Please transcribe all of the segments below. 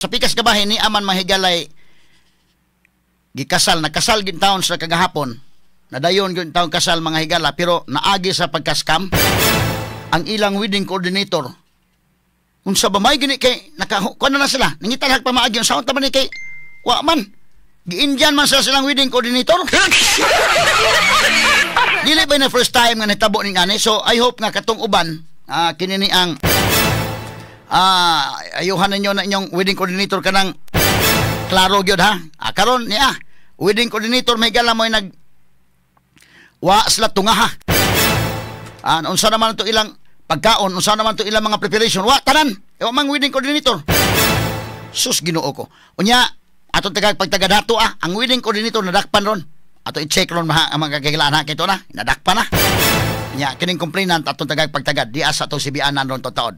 Sa pikas kabahin ni aman, mga higalay, gikasal, nakasal gin taon sa kagahapon. Nadayon gyud taon kasal, mga higala, pero naagi sa pagka-scam ang ilang wedding coordinator. Unsa ba may gini kay naka kuan na sila, nangita pa maagi unsa ta man ni kay wa man gi-Indian man sila silang wedding coordinator. Dili ba na first time nga nahitabo ning ani? So I hope nga katong uban, kini ni ang ayuhan ninyo na inyong wedding coordinator, kanang klaro gyud ha. Karon niya wedding coordinator, may gala mo nag wa sila tungaha. Unsa naman to ilang pagkaon, unsa naman to ilang mga preparation, wa tanan. E wa mang wedding coordinator. Sus, Ginoo ko. Unya ato tagag pagtagadato ang wedding coordinator nadakpan ron. Ato i-check ron maha ang mga kagilaan ha kito na nadakpan na. Nya kining complainant, atong tagag pagtagad di asa atong sibianan ron taod.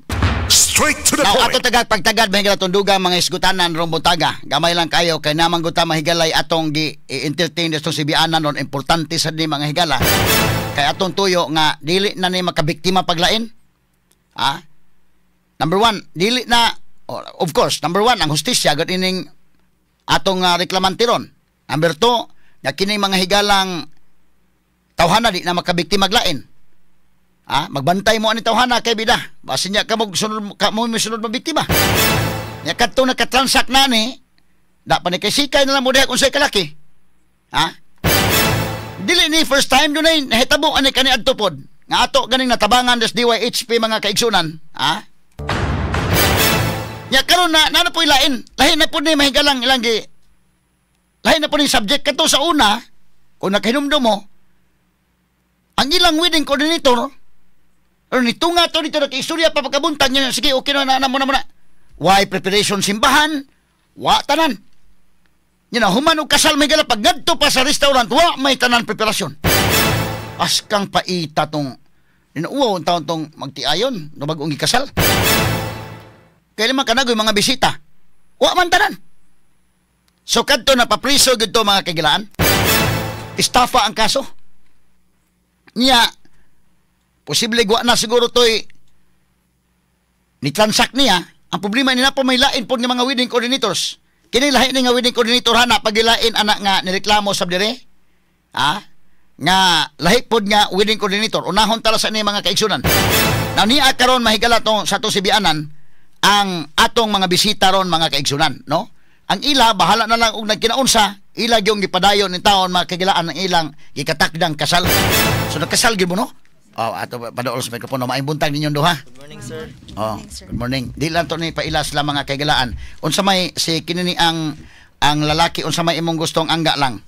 Straight to the Now, point. Ato tagag pagtagad, mahigala tunduga mga isgutanan ron buntaga. Gamay lang kayo kay namang guta, mahigalay, atong gi entertain atong sibianan ron, importante sa ni, mga higala. Kay atong tuyo nga dili na ni makabiktima paglain. Ah? Number one, dili na oh, of course, number one, ang hustisya gud ining atong reklamante ron. Number two, nga kining mga higalang tawhana di na makabiktima aglain. Magbantay mo ani tawhana kay bida. Basin niya ka mo sunod ka mo sunod mabiktima. Nya kadto nakatransact na ni, da pa ni kay sikay na lang mo diha kung say kalaki. Ha? Dili ni first time, dunay nahitabo ani kani adto pod. Nga ato ganing natabangan des DYHP, mga kaigsunan. Ha? Nya karon na na po lain. Lahi na po ni mahigalang ilang gi. Lahi na po ni subject kato sa una, kung nakahinumdum mo, ang ilang wedding coordinator pero nitunga to dito, nag-istorya pa pagkabuntag niya. Sige, okay na na, na muna muna. Why preparation simbahan? Wa tanan. Nya na human og kasal, may gala, pag ngadto pa sa restaurant, wa may tanan preparasyon. Askang paita tong ninuuwaw ang taon tong magtiayon no bagong gikasal. Kaya naman kanagoy mga bisita. Wa man tanan. So kadto napapriso gid to, mga kagilaan. Estafa ang kaso. Niya posible gwa na siguro to'y ni transact niya. Ang problema nila po, may lain po ng mga wedding coordinators. Kini lahi ni nga wedding coordinator hana pagilain anak nga nireklamo sa dire. Ha? Nga lahi pod nga wedding coordinator. Unahon tala sa ni, mga kaigsunan. Now niya karon, mahigala to sa to sibianan ang atong mga bisita ron, mga kaigsunan, no? Ang ila bahala na lang og nagkinaunsa, ila gyung gipadayon ni taon, mga kagilaan, ang ilang gikatakdang kasal. So nakasal gyud mo, no? Oh, ato padool sa mikropono. Maayong buntag ninyong duha. Good morning, sir. Oh, Morning, sir. Good morning. Di lang to ni pailas lang, mga kaigalaan. Unsa may si kini ni ang lalaki, unsa may imong gustong angga lang?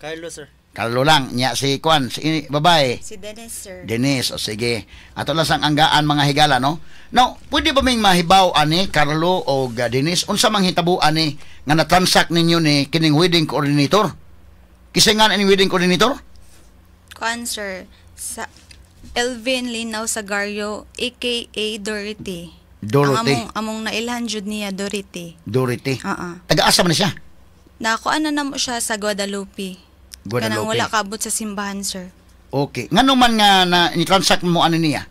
Carlo, sir. Carlo lang nya si kuan si babae. Si Dennis, sir. Dennis, o sige. Ato lang sang anggaan, mga higala, no? Now, pwede ba ming mahibaw ani Carlo o Dennis unsa mang hitabo ani nga na-transact ninyo ni kining wedding coordinator? Kinsa nga ni wedding coordinator? Kuan, sir. Sa Elvin Linaw Sagario, aka Dorothy. Dorothy. Ang among nailhan jud niya, Dorothy. Dorothy. Oo. Taga-asa man ni siya? Nakuan na namo siya sa Guadalupe. Guadalupe. Kanang wala kaabot sa simbahan, sir. Okay. Ngano man nga na ni-transact mo ani niya?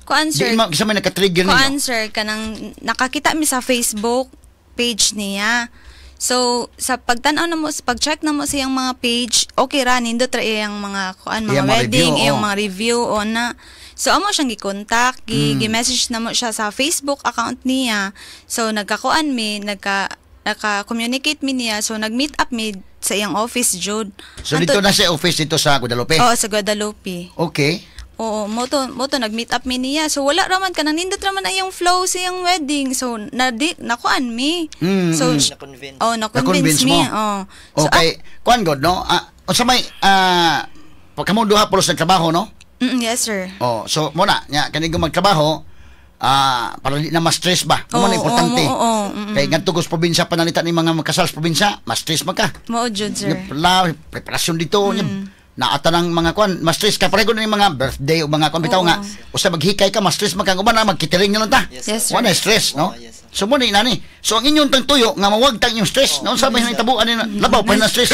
Kuan, sir. Di ma sa may naka-trigger ninyo? Kuan, sir, kanang nakakita mi sa Facebook page niya. So, sa pagtan-aw na mo, sa pag-check na mo sa iyang mga page, okay ra, nindot ra iyang mga kuan, mga Iyang mga wedding, review, iyang oh. mga review o na. So, amo siyang gi-contact, gi-message na mo siya sa Facebook account niya. So, nagkakuan mi, naka-communicate mi niya. So, nag-meet up mi sa iyang office, jud. So dito na sa office dito sa Guadalupe. Oo, sa Guadalupe. Okay. Oo, mo to nag-meet up mi niya. So wala raman kanang nindot raman ay yung flow sa iyang wedding. So na di nakuan mi. So Na-convince. Oh, na-convince Na-convince mi. mo? Oh. So, Okay. Kuan god, no? Unsa may pagkamo duha pulos nagtrabaho, no? Yes, sir. Oh, so mo na nya kani ko magtrabaho para di na ma-stress ba. Mo Oo, na importante. oo. Kay ngadto ko sa probinsya, panalita ni mga makasal sa probinsya, ma-stress man ka. Mao jud, sir. Nya, la, preparasyon dito, nya, naata ng mga kuan, ma-stress ka pareho na yung mga birthday o mga kuan bitaw nga usa maghikay ka, ma-stress man ka, uban na mag-catering na lang ta. Yes, Yes, sir. Wala stress, no? Oo, yes, sir. So mo ni nani. So ang inyong tang tuyo nga mawagtang yung stress, no? Sa may nahitabo ani na labaw pa na stress.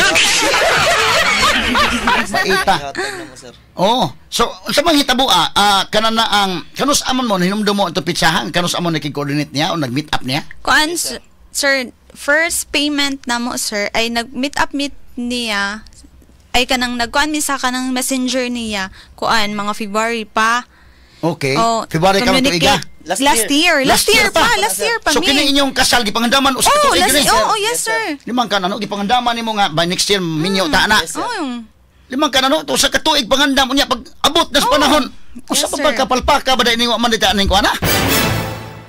Paita. Ihatag na mo, sir. Oo. So sa mga hitabo kanan na ang kanus amon mo hinumdum mo ato pitsahan, kanus amon nakig-coordinate niya o nag-meet up niya? Kuan, sir, Sir, first payment namo, sir, ay nag-meet up meet niya ay kanang nagkuan mi sa kanang messenger niya kuan mga February pa. Okay. Oh, February karon tuiga. communicate. Last Last year. Last year pa, last year pa So mi. kini inyong kasal gipangandaman usa ka Oh, tuig last ni. oh, yes, Yes, sir. sir. Limang ka ano gipangandaman nimo nga by next year minyo ta na. Yes, sir. Oh. Limang ka ano to sa katuig pangandam unya pag abot na sa panahon. Usa Yes, pa sir. ba kapalpaka ba dai ni wa man dita ning kuana?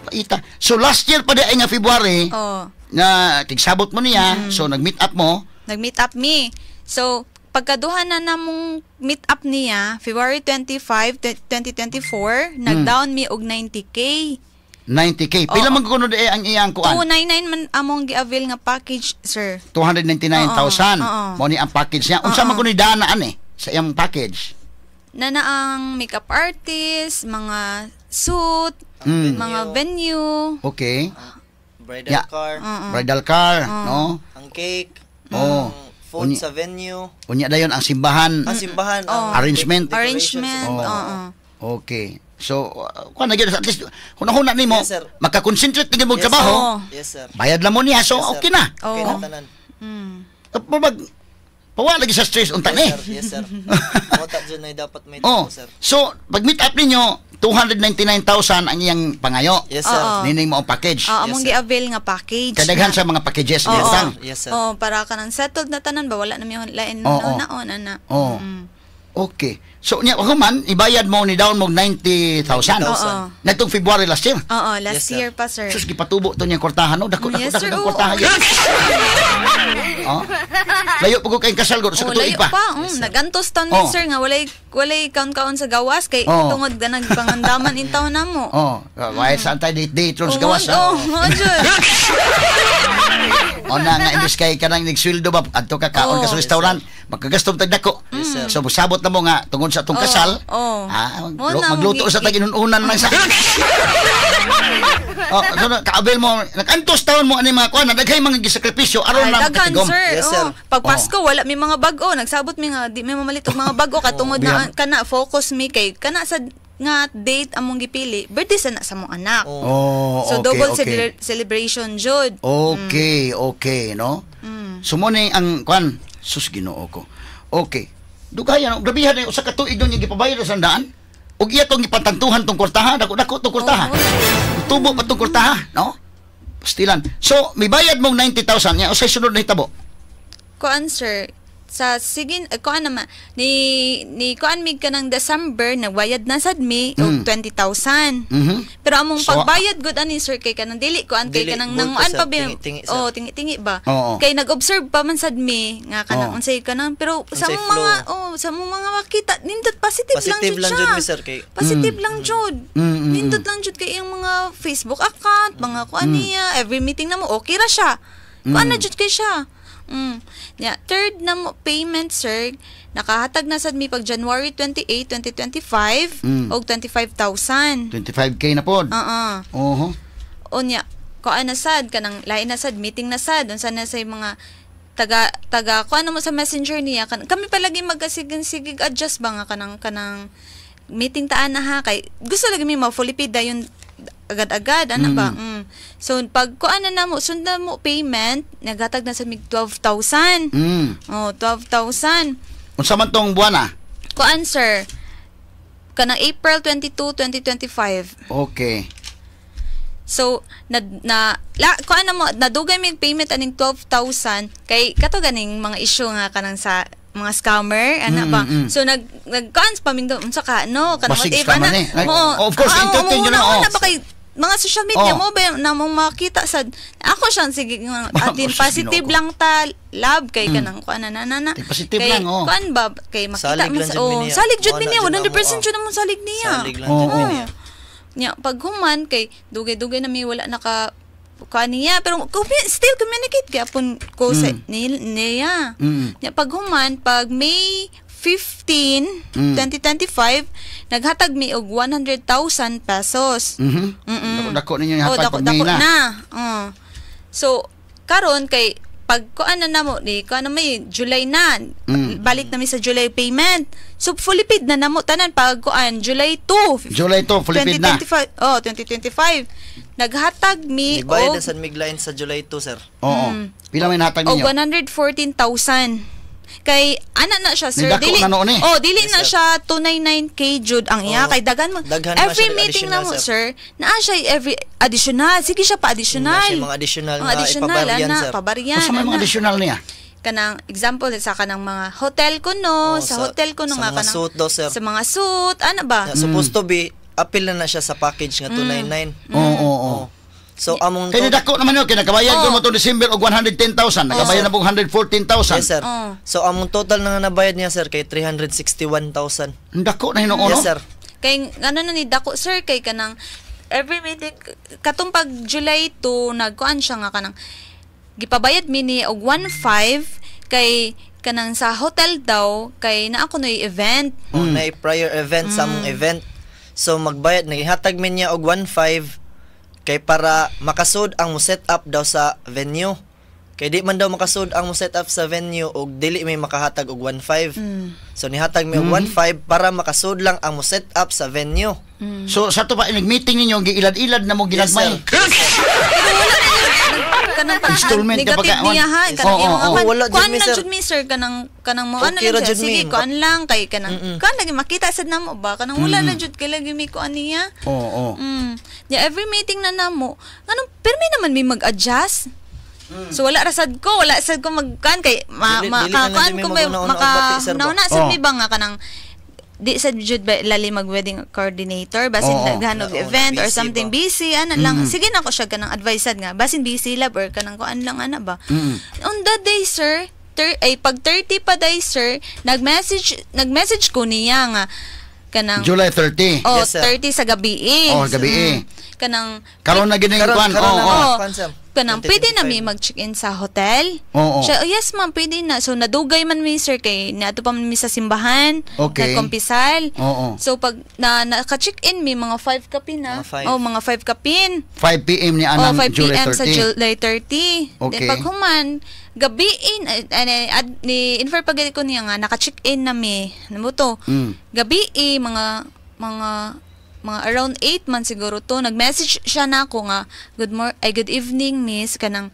Paita. So last year pa di ay nga February Oh. na tigsabot mo niya, so nag-meet up mo. Nag-meet up mi. So, pagkaduha na namong meet up niya, February 25, 2024, nag-down mi og 90K. 90K. Pila Oo. man kuno di ang iyang kuan? 299 man among gi-avail nga package, sir. 299,000. Oo, oo. Mo ni ang package niya. Unsa Oo. man kuno danaan eh sa iyang package? Na ang makeup artist, mga suit, mga venue. Okay. Bridal Yeah. car, Bridal car, no? ang cake, Oo. ang food Unya- sa venue, Unya dayon ang simbahan. ang simbahan, ang Arrangement. decoration sa Arrangement. simbahan. Oo. Okay. So, kuan na gyud at least hunahuna nimo Yes, sir. makakonsentrate na gyud mo Yes, trabaho. Oo. Yes, sir. Bayad lang mo niya, so Yes, sir. okay na. Okay Oo. na tanan. Pag pawa lagi sa stress unta Yes, ni. sir. Yes, sir. Mota dyan ay dapat may Oh. tao, sir. So, pag meet up ninyo, 299,000 ang iyang pangayo. Yes, sir. Oo. Nining mo ang package. Oo, among Yes, sir. gi-avail nga package. Kadaghan sa mga packages Oo. yes, Sir. Yes, sir. Oh, para kanang settled na tanan ba, wala na mi lain Oo. na naon ana. Oh. Okay. So, niya human ibayad mo ni down mo 90,000. Oo. Natong February last year. Oo, last Yes, sir. year pa, sir. Sus, gipatubo to niyang kwartahan, no? Dako, dako, Yes, dako, sir. dako, Oo. kwartahan. Yun. Oh. Layo pa ko kayong kasal, guro, sa Oh, katuig layo pa. pa. Nagantos taon mi, Oh. sir, nga walay kaon-kaon sa gawas kay Oh. tungod ga nagpangandaman in taon namo. Oh, why saan tayo date date ron sa gawas, ha? Oh, mo jud. O na nga imbes kay kanang nagsweldo ba adto ka kaon ka sa Oh. restaurant, magkagastom tag dako. Yes, sir. So musabot na mo nga tungod sa atong Oh, kasal. oh. Ah, Mo na, magluto sa tag-inunan lang sa. Oh, so kaabil mo, nakantos taon mo ani mga kuan, daghay mga gisakripisyo aron Ay, na daghan, makatigom. sir. Yes, sir. Oh, pag Pasko wala mi mga bag-o, nagsabot mi nga di mi mamalit og mga bag-o katungod na Biyan. kana focus mi kay kana sa nga date among gipili, birthday sa na sa mong anak. Oh, So okay, double okay. celebration jud. Okay, okay, no? So mo ni ang kuan, sus Ginoo ko. Okay. Dugayan, no? Grabihan na usa ka tuig doon yung gipabayad sa daan. Ug iya tong gipatantuhan tong kwartaha, dako dako tong kwartaha. Oo. Tubo pa tong kwartaha, no? Pastilan. So, may bayad mong 90,000 niya, usay sunod na hitabo? Kuan, sir, sa sige eh, kuan naman ni ni kuan mig kanang December nagbayad na sad mi og 20,000. Pero among So, pagbayad gud ani, sir, kay kanang dili kuan kay Dili, kanang bulto, nanguan sir. pa bi Tingi-tingi, sir. oh, tingi-tingi ba Oo. kay nag-observe pa man sad mi nga kanang Oo. unsay kanang pero sa Unsay among mga flow. oh, sa among mga makita nindot positive, Positive lang jud lang siya. jud mi, sir, kay- Positive lang jud. Nindot lang jud kay iyang mga Facebook account, mga kuan niya, every meeting na mo okay ra siya. Kuan na jud kay siya. Yeah, third na mo payment, sir, nakahatag na sad mi pag January 28, 2025 og 25,000. 25K na pod. Oo. Oho. Unya, kuan na sad kanang lain na sad meeting na sad unsa na say mga taga taga kuan na mo sa messenger niya kan, kami palagi magkasigig adjust ba nga kanang kanang meeting taan na ha kay gusto lagi mi ma-fully paid dayon agad-agad ana ba. So pag kuan na namo sundan mo payment naghatag na sa mig 12,000. Oh, 12,000. Unsa man tong buwan ah? Kuan, sir, kanang April 22, 2025. Okay. So na na la kuan na mo nadugay mig payment aning 12,000 kay kato ganing mga issue nga kanang sa mga scammer ana ba. So nag nagkuan pa ming unsa ka no kanang Basig whatever scammer na. ni. Like, Mo, oh, of course, entertain yun na, oh. na ba kay mga social media Oh. mo ba na mong makita sa ako siyang sige nga, atin Sus, positive Ginoo ko. lang ta love kay kanang kuan na na na na. Kay positive Kay lang, oh. Kuan ba kay makita Salig man lang sa jud mi oh, niya. salig jud Wala mi niya jud 100% namo, oh. jud among salig niya. Salig lang Oo. jud mi niya. Nya pag human kay dugay-dugay na mi wala naka kuan niya pero still communicate gyapon ko sa ni, niya. Nya pag human pag May 15, 2025 naghatag mi og 100,000 pesos. Dako-dako ninyo Oh, hatag dako, pag May dako na. na. Oh. So karon kay pag kuan na namo ni kuan na may July na. Balik na mi sa July payment. So fully paid na namo tanan pag kuan July 2. July 2, fully paid na. 2025. Oh, 2025. Naghatag mi Nibayad og na sad mig lain sa July 2, sir. Oo. Pila may nahatag og ninyo? 114,000. Kay ana na siya, sir, Nidako dili na noon eh. Oh, dili Yes, na sir. siya 299K jud ang iya Oh, kay daghan mo. daghan man Every siya meeting na additional, mo, sir. sir, naa siya every additional, sige siya pa additional. Naa siya mga additional Mga nga additional, ipabaryan, ana, sir. pabaryan. Unsa may mga ana. additional niya? Kanang example sa kanang mga hotel kuno, Oh, sa hotel kuno sa nga mga kanang suit daw, sir. sa mga suit, ana ba? Na, supposed to be apil na na siya sa package nga 299. Oo. Oh. So among Kay nidako naman yun, kay nakabayad ko Oo. mo to December og 110,000, nakabayad na po 114,000. Yes, sir. Oh. So among total na nga nabayad niya, sir, kay 361,000. Ang dako na hinuon, Yes, no? sir. Kay ano na ni dako, sir, kay kanang every meeting katong pag July 2 nagkuan siya nga kanang gipabayad mi ni og 1.5 kay kanang sa hotel daw kay naa ko noy event. Oh, na prior event sa among event. So magbayad naghatag mi niya og 1.5 kay para makasud ang mo set up daw sa venue. Kay di man daw makasud ang mo set up sa venue og dili may makahatag og 1.5. So nihatag mi og 1.5 para makasud lang ang mo set up sa venue. So sa to pa nag-meeting ninyo giilad-ilad na mo Yes, ginagmay. sir. Kanang pag Installment negative kapag- niya ha, kanang Oo, iyang oo, mga oo. Wala jud kuan mi, na sir. jud mi, sir, kanang kanang mo ano Okay lang ra siya, jud mi. sige kuan lang kay kanang kuan lagi makita sad namo ba kanang wala na jud kay lagi mi kuan niya. Oo. Yeah, every meeting na namo, anong pirmi naman mi mag-adjust. So wala ra sad ko, wala sad ko magkuan kay ma Dili- ma dili na ka- kuan lang ko jud mi may mag-una-una maka og bati, sir, ba? nauna sad Oh. mi ba nga kanang di sad jud ba lali mag wedding coordinator basin Oo. daghan og Oo, event or busy something ba? busy ana lang, sige na ko siya kanang advice sad nga basin busy lab or kanang kuan lang ana ba. On that day, sir, ay pag 30 pa day, sir, nag-message ko niya nga kanang July 30. Oh, Yes, sir. 30 sa gabi eh. Oh, gabi eh. Kanang Karon na gining Karon- kuan. karon Oo. na Oo. Oh, Kuan, sir. kanang pwede na 2025. mi mag-check-in sa hotel. Oo. Siya, "Oh, yes ma'am, pwede na." So nadugay man mi, sir, kay naadto pa man mi sa simbahan, nagkumpisal. Oo. So pag na naka-check-in mi mga 5 kapin na. Mga 5. Oh, mga 5 kapin. 5 p.m. ni Oh, anang 5 July p.m. 30. sa July 30. Then pag human, gabi in, ni infer pag ko niya nga naka-check-in na mi. Ano mo to? Gabi eh, mga around 8 man siguro to, nag-message siya na ako nga good mor ay good evening miss, kanang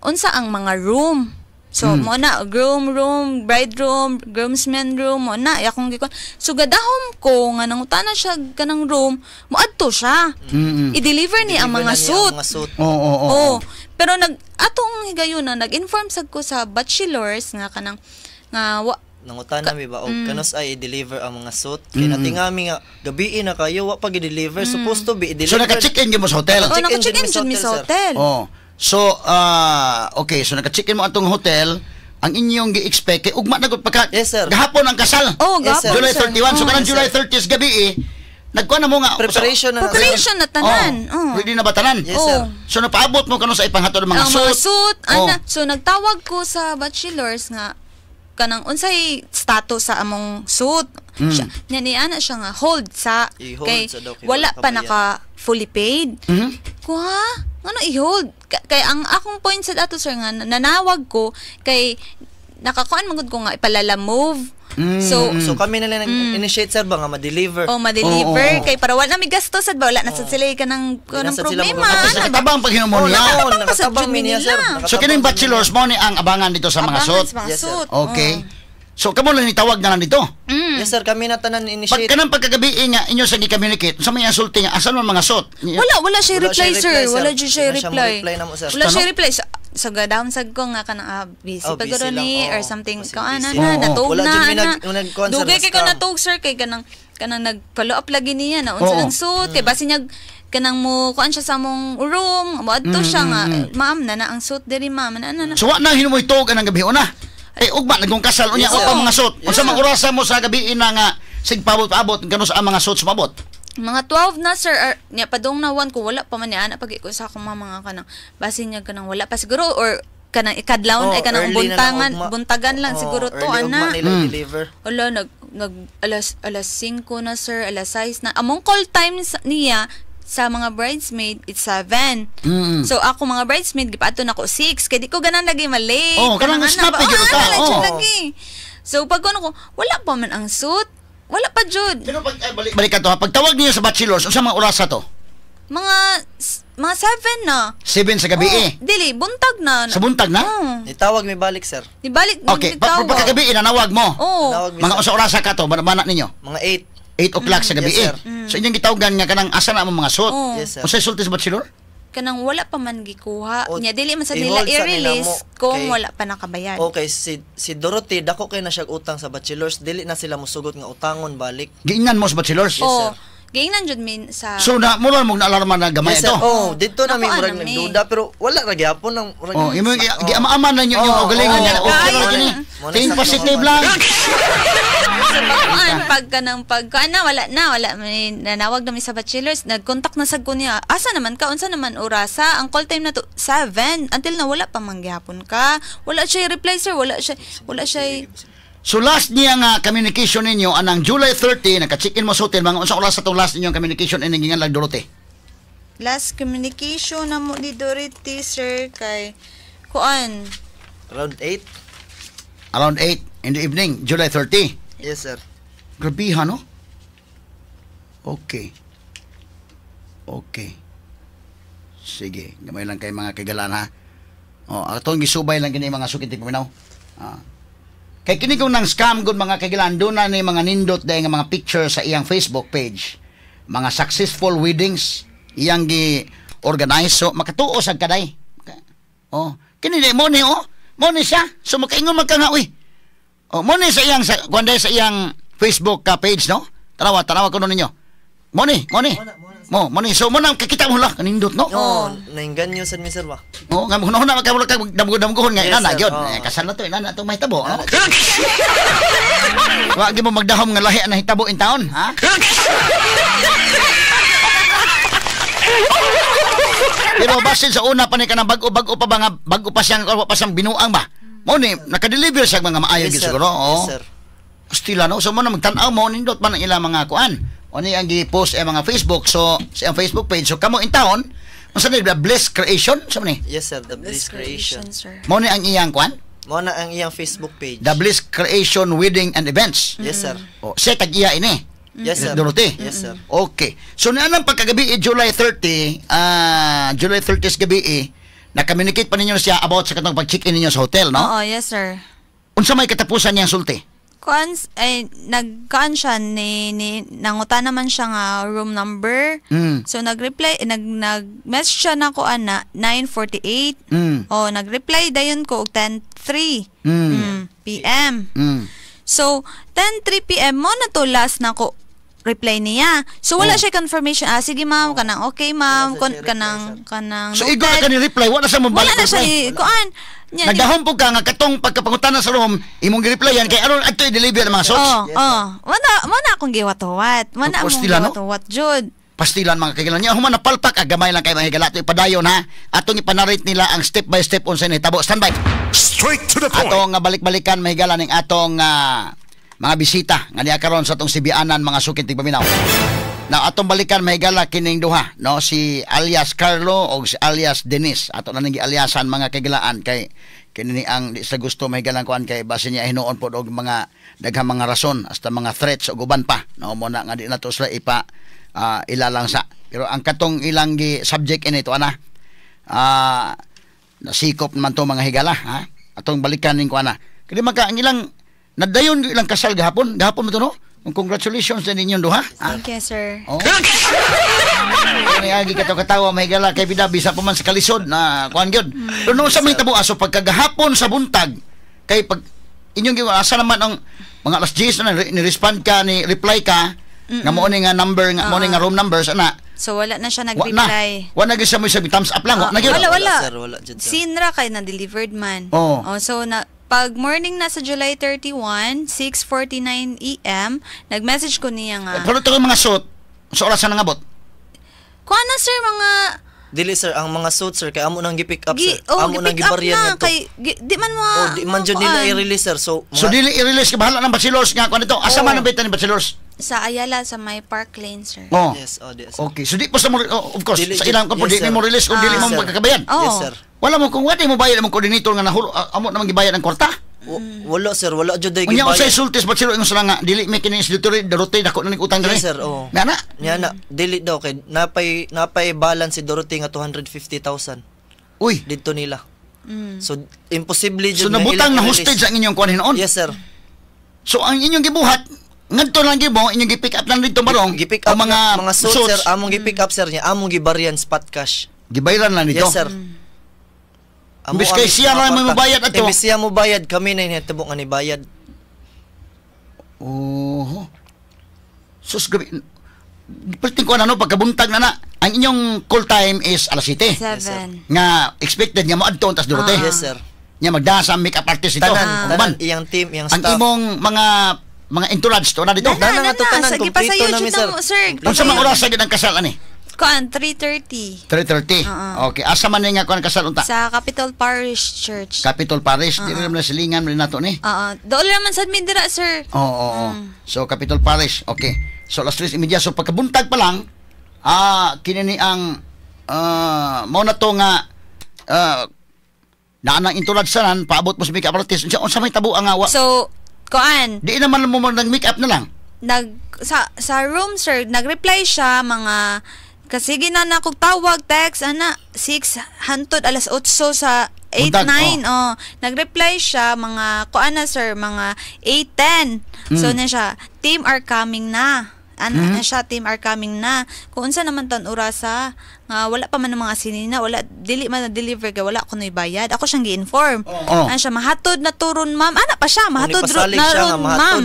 unsa ang mga room. So mo na groom room, bride room, groomsmen room, mo na akong gikon. So gadahom ko nga nangutana siya kanang room, moadto siya. I-deliver niya ang Deliver mga na niya suit. ang mga suit. Oo. Oh, pero nag atong higayon na nag-inform sad ko sa bachelors nga kanang nga wa, Nangutana mi ba og kanus ay i-deliver ang mga suit kay natingami nga gabii na kayo wa pa gi-deliver, supposed to be i-deliver. So naka-check-in gyud mo sa hotel. Oh, Check-in naka-check-in jud mi jud mi sa sa hotel, hotel. Oh. So okay, so naka-check-in mo atong hotel, ang inyong gi-expect kay ugma na gud pagka Yes, sir. gahapon ang kasal. Oh, Yes, sir. gahapon, July sir. 31. So Oh. kanang Yes, July sir. 30 sa gabi eh, nagkuan na mo nga Preparation na na, sir. Preparation na tanan. Oh. Oh. Ready na ba tanan? Yes, sir. Oh. So napaabot mo kano sa ipanghatod ng mga Ang suit. mga suit, Oh. ana. So nagtawag ko sa bachelors nga kanang unsay status sa among suit. Siya, niya ni ana siya nga hold sa I-hold kay sa daw, kay wala wala pa pa bayad. naka fully paid. Ko ha? Ngano i-hold? Kay ang akong point sa ato, sir, nga nanawag ko kay nakakuan man gud ko nga ipalala move. So So kami na lang nag-initiate, sir, ba nga ma-deliver. Oh, ma-deliver Oo, oo. kay para wala na may gastos sad ba, wala na sad sila kanang Di kanang na sad sila problema. mag- Tapos Ana ba? nakatabang pag hinumo Oh, niya. nakatabang Nakatabang pa sa nakatabang mi niya, jud sir. nila. So Nakatabang kining mi niya. bachelors mo ni ang abangan dito sa mga Abangan suit. sa mga Yes, sir. suit. Okay. So kamo lang nitawag na lang dito. Yes, sir, kami na tanan Pag initiate. kanang pagkagabi nga inyo sa gi-communicate, sa may insulti nga asan man mga suit? Wala, wala siya Wala reply, siya sir. reply, sir. Wala jud siya Wala siya reply. mo-reply na mo, sir. Wala siya Ano? reply. Sa down sad ko nga kanang ah, busy Oh, pa busy guro lang, ni oo. or something. Busy, Ka ana busy. na Oo. natug Wala na. jud may Ana. nagkuhan, sir, Dugay kay ko na-scam. natug, sir, kay kanang kanang nag-follow up lagi niya na unsa Oo. nang suit kay basin niya kanang mo kuan siya sa among room, moadto siya nga, "Ma'am, na na ang suit diri, ma'am, na na na." So wa na hinumoy tuog anang gabi una. Eh ugma nagong kasal unya Yes, wa sir. pa mga suit. Yes, Unsa sir. man orasa mo sa gabi na nga sig paabot-paabot kano sa ang mga suit sumabot? Mga 12 na, sir, or, niya padong na 1 ko wala pa man niya ana pag ko sa akong mga kanang basin niya kanang wala pa siguro or kanang ikadlawon Oh, ay kanang early na lang buntangan ugma. buntagan lang Oh, siguro to early ugma ana. nila i-deliver. Wala nag nag alas alas 5 na, sir, alas 6 na. Among call time niya sa mga bridesmaid it's 7. So ako mga bridesmaid gipaadto nako 6 kay di ko ganan lagi malate. Oh, kanang ana snappy ba? gyud Oh, ka. ana lang jud Oh. lagi. So pag ano ko wala pa man ang suit. Wala pa jud. Pero pag ay, balik, balik ka to ha. Pagtawag niyo sa bachelors, unsa mga orasa to? Mga Mga 7 na. 7 sa gabi Oh, eh. dili, buntag na. Sa buntag na? Oo. Nitawag mi balik, sir. Ibalik. Okay, pagkagabi inanawag mo. Oo. Nanawag mi, Mga sir. unsa orasa ka to bana ninyo? Mga 8. 8 o'clock sa gabi Yes, eh. sir. So inyong gitawagan nga kanang asa na ang mga suit. Oo. Yes, sir. Unsay sulti sa bachelor? Kanang wala pa man gikuha. O, Nya dili man sa nila i-hold sa nila i-release mo. kung Kay- wala pa nakabayad. Okay, si si Dorothy dako kay na siya utang sa bachelors, dili na sila musugot nga utangon balik. Giingnan mo sa bachelors. Yes, Oh, sir. giingnan jud min sa So na mura mo na-alarma na gamay Yes, sir. ito. Oh, dito na mi Nakuha murag na mi. nagduda pero wala ra gyapon ang murag. Oh, imo giama-ama na ninyo yung Oh, kaugalingon oh, niya. oh, Okay oh, ra gini. oh. Think Mo na positive sakto. lang. Sa pagkuan pag kanang pag kuan na wala na wala may nanawag na mi sa bachelors, nagkontak na sad ko niya, asa naman ka, unsa naman orasa ang call time na to? 7 until na wala pa man gihapon ka, wala siya reply, sir, wala siya. So last niya nga communication ninyo anang July 30, naka-check-in mo sa hotel, mga unsa oras sa tong last ninyong communication ining giingan lang Dorothy? Last communication na mo ni Dorothy, sir, kay kuan. Around 8. Around 8 in the evening, July 30. Yes, sir. Grabihan, no? Okay. Okay. Sige, gamay lang kay mga kagalan ha. Oh, atong gisubay lang kini mga sukit paminaw. Ah. Kay kini kung nang scam gud mga kagalan, doon na ni mga nindot dahil nga mga picture sa iyang Facebook page. Mga successful weddings iyang gi organize, so makatuo sad kaday. Oh, kini di mo ni, oh. Mo ni siya. So makaingon man ka nga, uy. Oh, mo ni sa iyang sa kuan sa iyang Facebook ka page, no? Tanawa, tanawa kuno ninyo. Mo ni, mo ni. Mo, mo ni. So mo nang kakita mo lah kanindot, no? Oh, nainganyo sad mi, sir, ba. Oh, nga mo na ka ka damgo-damgohon nga Yes, inana sir. gyud. Oh. Eh, kasal na to, inana to mahitabo, no? Wa gyud mo magdahom nga lahi ang nahitabo in taon, ha? Pero basin sa una pa ni kanang bag-o-bag-o pa ba nga bag-o pa siyang wa pa siyang binuang ba. Mo ni naka-deliver siya mga maayo Yes, gyud sir. siguro. Oh. Yes, sir. Stila, no. So mo na magtan-aw mo nindot man ang ilang mga kuan. O ni ang gi-post ang mga Facebook, so sa iyang Facebook page. So kamo in taon, unsa ni, The Bliss Creation sa ni? Yes, sir, The Bliss Creation. Sir. Mo ni ang iyang kuan? Mo na ang iyang Facebook page. The Bliss Creation Wedding and Events. Yes, sir. O, siya tag-iya ini. Yes, sir. Dorothy. Yes, sir. Okay. So nianang pagkagabi eh, July 30, July 30 gabi eh, na-communicate pa ninyo siya about sa katong pag-check-in ninyo sa hotel, no? Oo, yes, sir. Unsa may katapusan niyang sulti? Kuan ay nagkuan siya ni nanguta naman siya nga room number. So nag-reply eh, nag nag message siya na ko ana 9:48. Oh, nag-reply dayon ko og 10:03 PM. So 10:03 PM mo na to last na ko reply niya. So wala siya confirmation. Ah, sige ma'am, kanang okay ma'am, Wala kon, siya reply, kanang sir. kanang So igo na noted. ka ni reply, wala sa mo Wala balik na siya reply. ni kuan. Nya, Nagdahom po ka nga katong pagkapangutana sa room, imong gi-replyan kay aron adto i-deliver ang mga suits. Oh, Yes, oh. Wala wala akong giwat-wat. Wala Of course, akong nila, no? giwat-wat jud. Pastilan mga kailan niya human napalpak ah, gamay lang kay mga higala. Ato ipadayon ha. Atong ipanarate nila ang step by step unsay nahitabo. Stand by. Straight to the point. Atong nga balik-balikan mahigala ning atong mga bisita nga niya karon sa atong sibianan mga sukit tigpaminaw. Now atong balikan mahigala kining duha, no, si alias Carlo o si alias Dennis. Ato na ning gialiasan mga kaigalaan kay kini ni ang di sa gusto mahigalang kuan kay basin niya hinuon pod og mga daghang mga rason hasta mga threats ug uban pa, no? Mo na nga di nato sila ipa ilalang sa, pero ang katong ilang gi subject ini to ana nasikop naman to mga higala ha. Atong balikan ning kuan na kini maka ang ilang nadayon ilang kasal gahapon, gahapon mo to, no? Congratulations din ninyong duha ha? Thank you, sir. Oh. Kani agi kato katawa mahigala kay bida bisa pa man sa kalisod na kuan gyud. Pero nung sa may tabo aso pagkagahapon sa buntag kay pag inyong giwa asa naman ang mga alas 10 na ni respond ka, ni reply ka nga mo ni nga number nga mo ni nga room numbers ana. So wala na siya Wa na. nag-reply. Wa na gyud siya mo sabi thumbs up lang, wa na gyud. Wala, wala. Wala, sir. Wala, jud, sir. Sinra kay na delivered man. Oo. Oh, so na pag morning na sa July 31, 6:49 AM, nag-message ko niya nga. Pero ito yung mga suit sa oras na nangabot. Kuha na sir mga Dili, sir, ang mga suit, sir, kay amo nang gi-pick up, gi, sir. oh, Amo nang gi-pick up gibaryan na ngadto. kay gi, di man mo Oh, di man jud nila i-release, sir. So, So mga, dili i-release kay bahala ng bachelors nga kuan ito. Asa man ang beta ni bachelors? Sa Ayala sa may Park Lane, sir. Oh. Yes, oh, di, sir. Okay. So di po sa mo, oh, of course, Dili sa jud- ilang ko yes, di sir. mo release kung dili Yes, mo sir. magkakabayan. Oh. Yes, sir. Wala mo kung wala mo bayad ang coordinator nga nahul amo namang gibayad ang kwarta. Wala sir, wala jud day Unya gibayad. unsay sultis ba sila ingon sila nga dili may kini si Dorothy dako na ning utang diri. Yes sir, oo. Nga na. Niya na, dili daw kay napay balance si Dorothy nga 250,000 Uy. didto nila. So imposible So jud nga nabutang ilang na i-release. hostage ang inyong kuan hinuon. Yes sir. So ang inyong gibuhat ngadto lang gimo inyong gi-pick up lang dito barong Gi-pick up ang mga na, mga suits, sir, among gi-pick up sir niya, among gibaryan spot cash. Gibayran lang dito. Yes sir. Amo Imbis kay ang siya mga ra may kwarta. mobayad ato. Imbis siya mo bayad, kami na hinatabo nga ni bayad. Oh. Sus gabi. Perting ko ano pagkabuntag na na. Ang inyong call time is alas 7. 7. Nga expected nga moadto ang tas Dorothy. Yes sir. Nya magdasa ang makeup artist ito. Tanan, Ang tanan uban. iyang team, iyang Ang staff. imong mga entourage to na dito. Nana, Tanan nga to, nana, tanan, sa kompleto gipasayo na mi, jud sir. na mo, sir. Kompleto. Unsa man oras sa gid ang kasal ani? Kuan 3:30 3:30. Okay, asa man ni nga kuan kasal unta? sa Capitol Parish Church. Capitol Parish, dili naman na silingan man nato ni. Oo. Dool naman sad mi dira, sir. Oo, oo, oo. So Capitol Parish, okay. So alas 3:30, so pagkabuntag pa lang, kini ni ang mao na to nga naa nang entourage sanan paabot mo sa makeup artist. Unsa may tabo ang awa? So kuan Di naman mo nag makeup na lang. Nag sa room sir, nag-reply siya mga kasi na na kog tawag, text ana 6 hantod alas 8 sa 8 Buntag, 9, oh. Nag-reply siya mga kuan na sir, mga 8:10. So na siya, "Team are coming na." Ana na siya, "Team are coming na." Kung unsa naman tan orasa nga wala pa man ang mga sinina, wala, dili man na deliver kay wala ko bayad. Ako siyang gi-inform. Oh. Ana siya, "Mahatod na turon, ma'am." Ana pa siya, "Mahatod nipasalig na siya nga ron, mahatod. ma'am."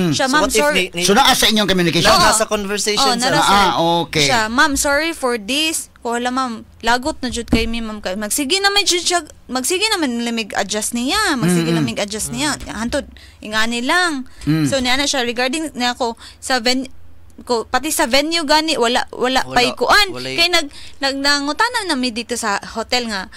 Siya, So "Ma'am, what if sorry." So naa sa inyong communication. Naa sa conversation Oh, sir. nara, sir. Ah, okay. Siya, "Ma'am, sorry for this." Ko, "Wala, ma'am, lagot na jud kay mi, ma'am." Kay magsige na may jud siya, magsige na man lamig adjust niya, magsige lamig adjust niya. Hantod ingani lang. So niya na siya regarding niya ko sa ko pati sa venue gani wala wala, Wala, pay kuan kay nag nag nangutana na mi dito sa hotel nga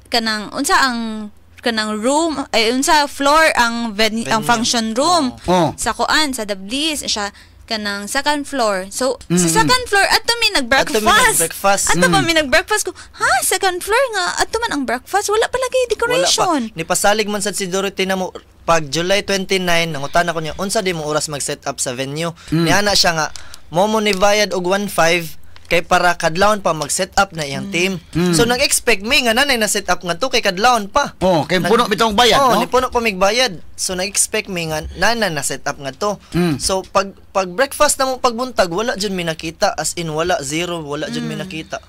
kanang unsa ang kanang room ay unsa floor ang venue, ang Venue. function room Oh. sa kuan sa The Bliss. Siya, kanang second floor. So sa second floor adto mi nag-breakfast. Adto mi nag-breakfast. Adto pa mi nag-breakfast ko. Ha, second floor nga adto man ang breakfast, wala pa lagi decoration. Wala pa. Nipasalig man sad si Dorothy na mo pag July 29, nangutana ko niya unsa di mo oras mag-set up sa venue. Niana siya nga mo ni bayad og 1.5 kay para kadlawon pa mag-set up na iyang team. So nag-expect mi nga nanay na set up nga to kay kadlawon pa. Oh, kay puno bitong bayad, Oh, no? ni puno pa mig bayad. So nag-expect mi nga nana na set up nga to. So pag breakfast na mo pagbuntag, wala jud mi nakita, as in wala, zero, wala jud mi nakita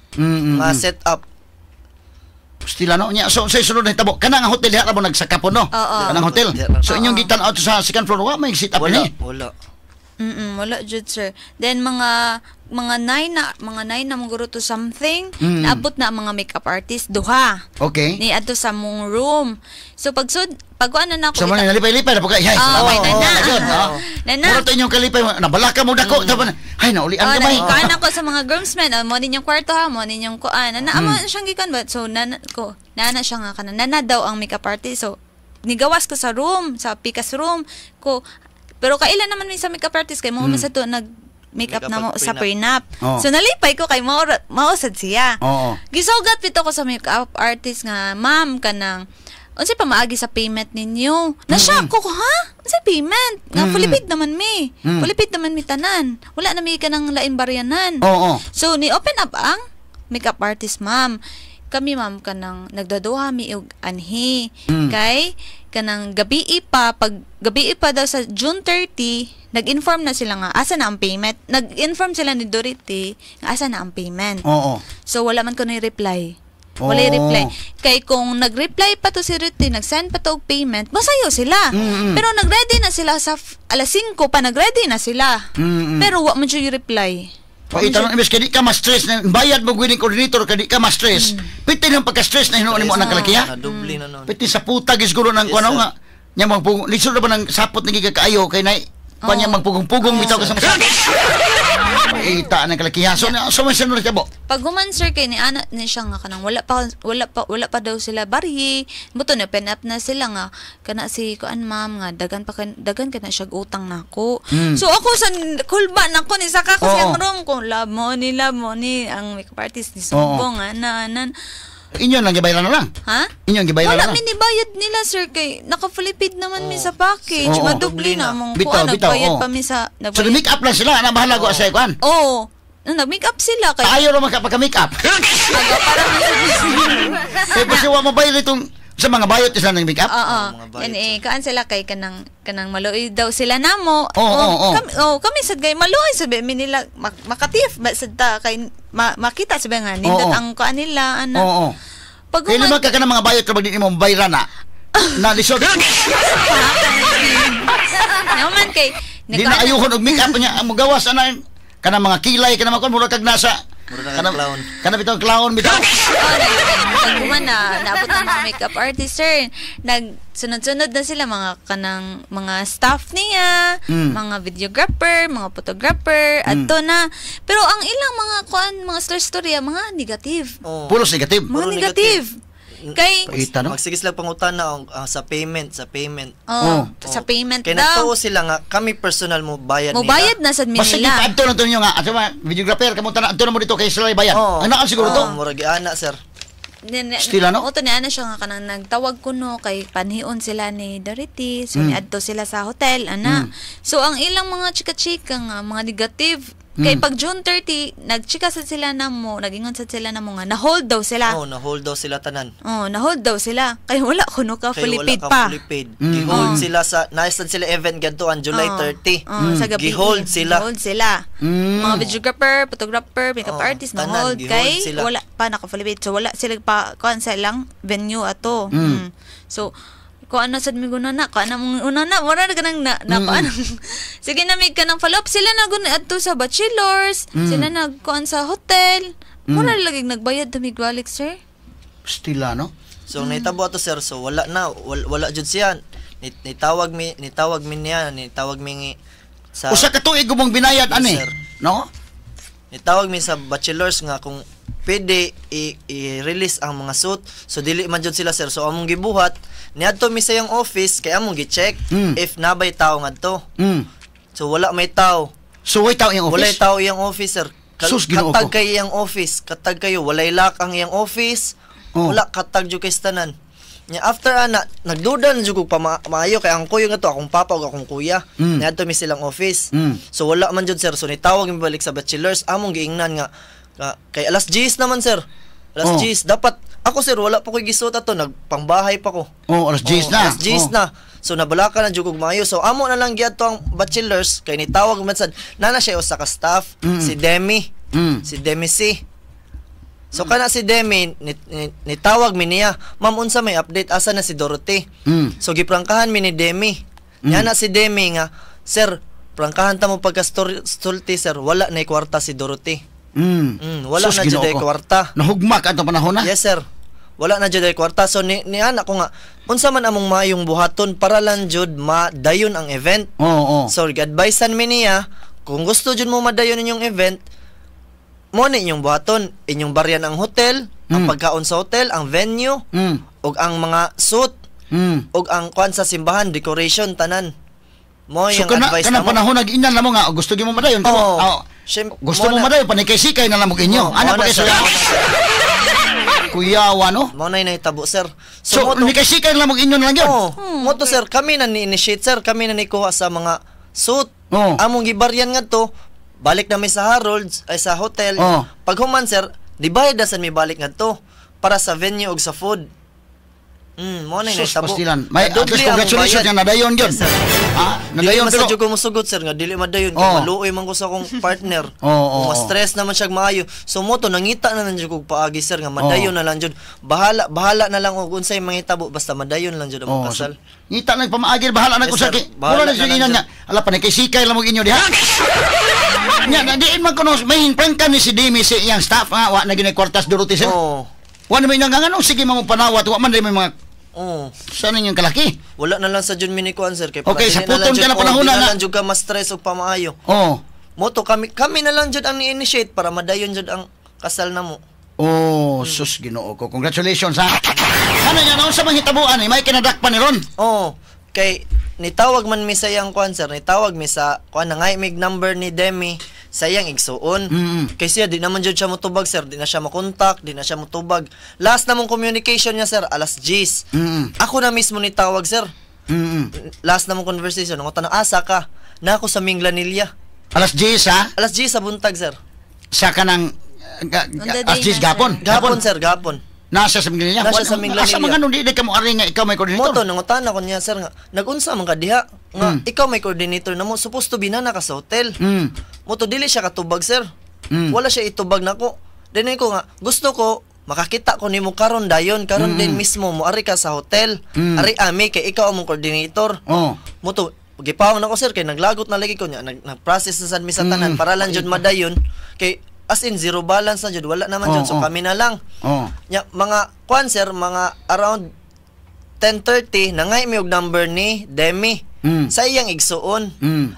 nga set up. Stila no nya. So sa sunod na hitabo kana nga hotel diha ra mo nagsakapon, no? Oo. Kanang hotel. Diha ra. So inyong gitan-aw to sa second floor, wa may sit up Wala, ni. wala. Wala jud, sir. Then mga 9 na maguro to something, naabot na ang mga makeup artist duha. Ni adto sa mong room. So pagsud pagkuan na nako So man nalipay-lipay na po kay. Hay, Ah, salamat. okay, na na. Ayun, no? Na na. Mura to inyong kalipay, nabalaka mo dako. Tapos, ay, naulian Oh, gamay. kuan ako sa mga groomsmen, oh, mo ninyong kwarto ha, mo ninyong kuan. Ana amo siyang gikan ba? So nana ko, nana siya nga kana. Nana daw ang makeup artist. So nigawas ko sa room, sa pikas room ko. Pero kailan naman mi sa makeup artist kay mo man sa to nag makeup Makeup na mo at sa prenup. Oh. So nalipay ko kay mao sad siya. Gisugat pito ko sa makeup artist nga, "Ma'am, kanang unsay pamaagi sa payment ninyo?" Na-shock ko, ha? Unsay payment? Nga fully paid naman mi. Fully paid naman mi tanan. Wala na mi kanang lain baryanan. So ni open up ang makeup artist, "Ma'am. Kami, ma'am, kanang nagdaduha mi og anhi." Kay kanang gabi pa, pag gabi pa daw sa June 30, nag-inform na sila nga asa na ang payment. Nag-inform sila ni Dorothy nga asa na ang payment. So wala man ko ni reply. Wala reply. Kay kung nag-reply pa to si Ruthie, nag-send pa to og payment, masayo sila. Pero nag-ready na sila sa alas 5 pa, nag-ready na sila. Pero wa man siya yung reply. Paita imbes kay di ka ma-stress na bayad mo wedding coordinator kay di ka ma-stress. Piti nang pagka-stress na hinuon nimo ang kalaki ha. Na doble na nun. Piti sa puta siguro nang Yes, kuno sir. nga nya magpugong lisod na ba ng sapot ni kaayo kay nay kuan niya magpugong-pugong bitaw ka sa masakit. Paita ng kalaki ha. So may sunod ka bo. Pag human sir kay ni ana ni siya nga kanang wala pa daw sila barye. Buto na open up na sila nga kana si kuan, ma'am, nga dagan pa dagan kana siya utang nako. So ako sa kulba nako ni saka ko siyang room ko, love mo ni ang makeup artist ni sumbong ana anan. Inyo lang gibayran na lang. Ha? Inyo ang gibayran Wala na lang. mi ni bayad nila, sir, kay naka-fully paid naman mi sa package. Oo. Madubli na among Bitaw, kuan, bitaw, nagbayad oo. pa mi sa So nagbayad. make up lang sila, ana bahala ko sa kuan. Oo. No, nag-make up sila kay Ayaw ra makapagka-make up. aga para Kay kasi wa mo bayad itong sa mga bayot sila ng make up. Oo. Oo, mga bayot Yan eh, kaan sila kay kanang kanang maluoy daw sila namo. Oo. Kami, oh, kami sad kay maluoy sabi mi nila makatif ba sad ta kay makita sabi nga nindot ang kuan nila ana. Oo. Pag Kay human, lima ka ka ng mga bayot kapag di mo bayran na. Na lisod. naman kay Di na ayuhon og make up niya ang mugawas ana kanang mga kilay kanang mga kuan mura kag nasa Mura kag kanang clown. Kanang bitong clown bitaw. Oh, pag human na naabot ang mga makeup artist, sir. Nagsunod-sunod na sila mga kanang mga staff niya, mga videographer, mga photographer, adto na. Pero ang ilang mga kuan, mga story mga negative. Oo. Pulos negative. Mga Puro negative. Kay Paita, no? Magsige sila pangutana ang sa payment, sa payment. oh, Oh. sa payment Kay daw. nagtuo sila nga kami personal mo bayad Mo nila. bayad na sad mi Basta nila. gipaadto na to ninyo nga. Ato ba, videographer kamo tanan adto na mo dito kay sila bayad. Oo. Ang naan siguro to. Oo, murag ana, sir. Still, ano? Oto ni ana siya nga kanang nagtawag ko no kay panhion sila ni Dorothy. So niadto sila sa hotel ana. So ang ilang mga chika-chika nga mga negative kay pag June 30 nagchika sad sila namo, nagingon sad sila namo nga na-hold daw sila. Oh, na-hold daw sila tanan. Oh, na-hold daw sila. Kay wala kuno ka Kay fully wala paid ka pa. fully paid. Gihold sila sa naisad sila event gadto ang July Oo. 30. Oo, sa gabi. Gihold sila. Gihold sila. Mga videographer, photographer, makeup Oo, artist, tanan, na-hold gihold kay sila. wala pa naka-fully paid. So wala sila pa kuan sa ilang venue ato. So ko ano sad mi guna na, ko ano mong una na, wala na kanang na, na kuan. Sige na mig kanang follow up sila na gun adto sa bachelors, sila nagkuan sa hotel. Mura lagi nagbayad ta mig balik, sir. Stila no. So ang nahitabo ato, sir, so wala na wala jud siya. Nitawag mi niya, nitawag mi sa Usa ka tuig mong binayad ani. Yes, sir. No? Nitawag mi sa bachelors nga kung pwede i-release ang mga suit. So dili man jud sila, sir. So among gibuhat, niadto mi sa iyang office kay among gi-check if nabay tao ngadto. So wala may tao. So way tao iyang office. Walay tao iyang office, sir. Sus, Ginoo Katag ko. kay iyang office, katag kayo, walay lock ang iyang office. Oh. Wala katag jud kay tanan. Nya after ana, nagduda na jud kog maayo kay ang kuyo nga to akong papa ug akong kuya. Niadto mi silang office. So wala man jud, sir. So nitawag mi balik sa bachelors, among giingnan nga kay alas 10 naman, sir. Alas 10 dapat ako, sir, wala pa ko'y gisuot ato, nagpangbahay pa ko. Oh, alas 10 Oo, na. Alas 10 Oh. na. So nabalaka na jud kog maayo. So amo na lang giadto ang bachelors kay nitawag man sad nana siya usa ka staff, si Demi. Si Demi C. So kana si Demi nitawag mi niya, "Ma'am, unsa may update, asa na si Dorothy?" So giprangkahan mi ni Demi. Niya na si Demi nga, "Sir, prangkahan ta mo pagka stulti, sir, wala na kwarta si Dorothy." Wala Sus, na jud Ginoo ay ko. kwarta. Nahugma ka atong panahon na. Yes, sir. Wala na jud ay kwarta. So ni anak ko nga, unsa man among maayong buhaton para lang jud madayon ang event. Oo, oo. So advicean mi niya, kung gusto jud mo madayon inyong event, mo ni inyong buhaton, inyong baryan ang hotel, ang pagkaon sa hotel, ang venue, ug ang mga suit, ug ang kuan sa simbahan, decoration tanan. Mo So yung kana advice kana namo. panahon nag-inan na mo nga gusto gyud mo madayon kamo. Oo. Oo. Gusto mo mo na- madayon panikay-sikay na lang mo inyo. Oo, Ana mo pa na, kay sir. suya. Kuyawa no. Mo na yung nahitabo, sir. So, mo to- nikay-sikay na lang mo inyo na lang yun. Oo. Mo to, sir, kami na ni-initiate, sir, kami na nikuha sa mga suit. Oo. Among gibaryan nga to, balik na mi sa Harold's ay sa hotel. Oo. Pag human, sir, di bayad na sad mi balik ngadto para sa venue ug sa food. Mo na yung Sus, nahitabo. pastilan. May at Nadoble least among congratulations bayad. nga nadayon yun. Yes, sir. Ah, Dili nadayon man pero sa jud ko musugot, sir, nga dili madayon kay Oo. maluoy man ko sa akong partner. Oo, oo, Kung ma-stress naman siya maayo. So mo to nangita na lang jud kog paagi, sir, nga madayon Oo. na lang jud. Bahala bahala na lang og unsay mangitabo basta madayon lang jud among Oh, kasal. so, ngita lang pamaagil bahala na Yes, ko sa sir. kay. Bahala Wala na na siya lang inan dyan. nga. Ala pa kay sikay lang mo inyo diha. Nya na diin man kuno may prangka ni si Demi si iyang staff nga wa na ginay kwartas Dorothy sir. Oo. Wa na may nga ngano sige mo panawat wa man di may mga Oo. sa ninyong kalaki. Wala na lang sa jud mi ni kuan, sir, kay Okay, para sa dili na lang puton jud- ka na oo, panahon di na na nga. lang jud ka ma-stress og pamaayo. Oh. Mo to kami kami na lang jud ang ni-initiate para madayon jud ang kasal namo. Oh, sus Ginoo ko. Congratulations ha. Ano nga naon sa manghitabuan eh, may kinadakpan ni ron. Oo. Kay nitawag man mi sa iyang kuan, sir, nitawag mi sa kuan na ngay mig number ni Demi. sa iyang igsuon. Kay siya di naman jud siya motubag, sir, di na siya makontak, di na siya motubag. Last na mong communication niya, sir, alas 10. Ako na mismo ni tawag, sir. Last na mong conversation, ang tanong, asa ka? Na ako sa Minglanilla. Alas 10 ha? Alas 10 sa buntag, sir. Sa kanang On the alas day 10 na, gapon. sir. Gapon, sir, gapon. Nasa sa Minglanilla. Nasa sa Minglanilla. Asa mga nun, di ka mo ari nga ikaw may coordinator. Moto nangutana ko niya, sir, nga nagunsa man ka diha nga ikaw may coordinator na mo, supposed to be na naka sa hotel. Moto dili siya katubag, sir. Wala siya itubag nako. Dinay ko nga gusto ko makakita ko nimo karon dayon, karon din mismo mo ari ka sa hotel. Ari ami kay ikaw among coordinator. Oh. Moto gipawang nako, sir, kay naglagot na lagi ko niya, nag-process na sad mi sa tanan para lang jud madayon kay as in zero balance na jud, wala naman jud, so kami na lang. Nya mga kwan, sir, mga around 10:30 nangay mi og number ni Demi sa iyang igsuon.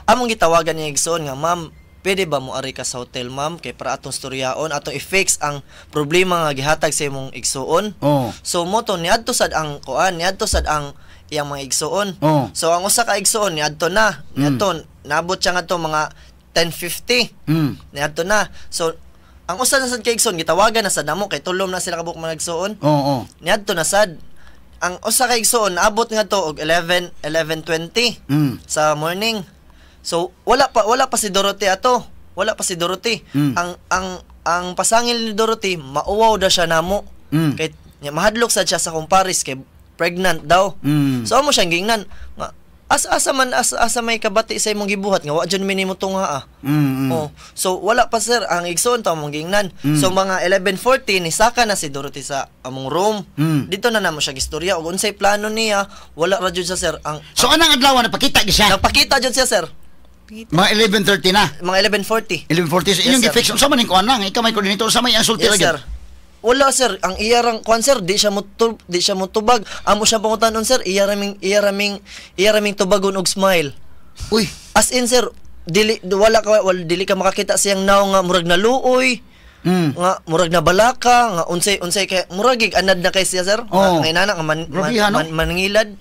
Among gitawagan niya igsuon nga, "Ma'am, pwede ba mo ari ka sa hotel, ma'am, kay para atong storyaon, atong i-fix ang problema nga gihatag sa imong igsuon?" So mo to niadto sad ang kuan, niadto sad ang iyang mga igsuon. So ang usa ka igsuon niadto na, niadto naabot siya ngadto mga 10:50. Niadto na. So ang usa na sad ka igsuon gitawagan na sad namo kay tulom na sila kabuk mga igsuon. Oo. Niadto na sad. Ang usa ka igsuon naabot ngadto og 11 11:20 sa morning. So wala pa si Dorothy ato. Wala pa si Dorothy. Ang pasangil ni Dorothy, mauwaw da siya namo. Kay nya mahadlok sad siya sa kumparis kay pregnant daw. So amo siyang gingnan nga asa man asa may kabati sa imong gibuhat nga wa jud mi nimo tungha ah. Oh, so wala pa, sir, ang igsoon to among gingnan. So mga 11:40 ni saka na si Dorothy sa among room. Dito na namo siya gistorya ug unsay plano niya, wala ra jud siya, sir. Ang So anang adlaw napakita gi siya? Nagpakita jud siya, sir. Mga 11:30 na. Mga 11:40. 11:40. So Yes, inyong sir. gi-fix unsa man ning kuan lang, ikaw may coordinator sa may ang sulti Yes, ra gyud? sir. Wala, sir, ang iyarang kuan, sir, di siya mutubag. Amo siya pangutanon, sir, iya raming tubagon og smile. Uy. As in, sir, dili wala ka wala, dili ka makakita siyang naong nga murag naluoy. Nga murag na balaka nga unsay unsay kay murag gig anad na kay siya, sir. Nga inana nga man, man, Grabihan, no? manangilad.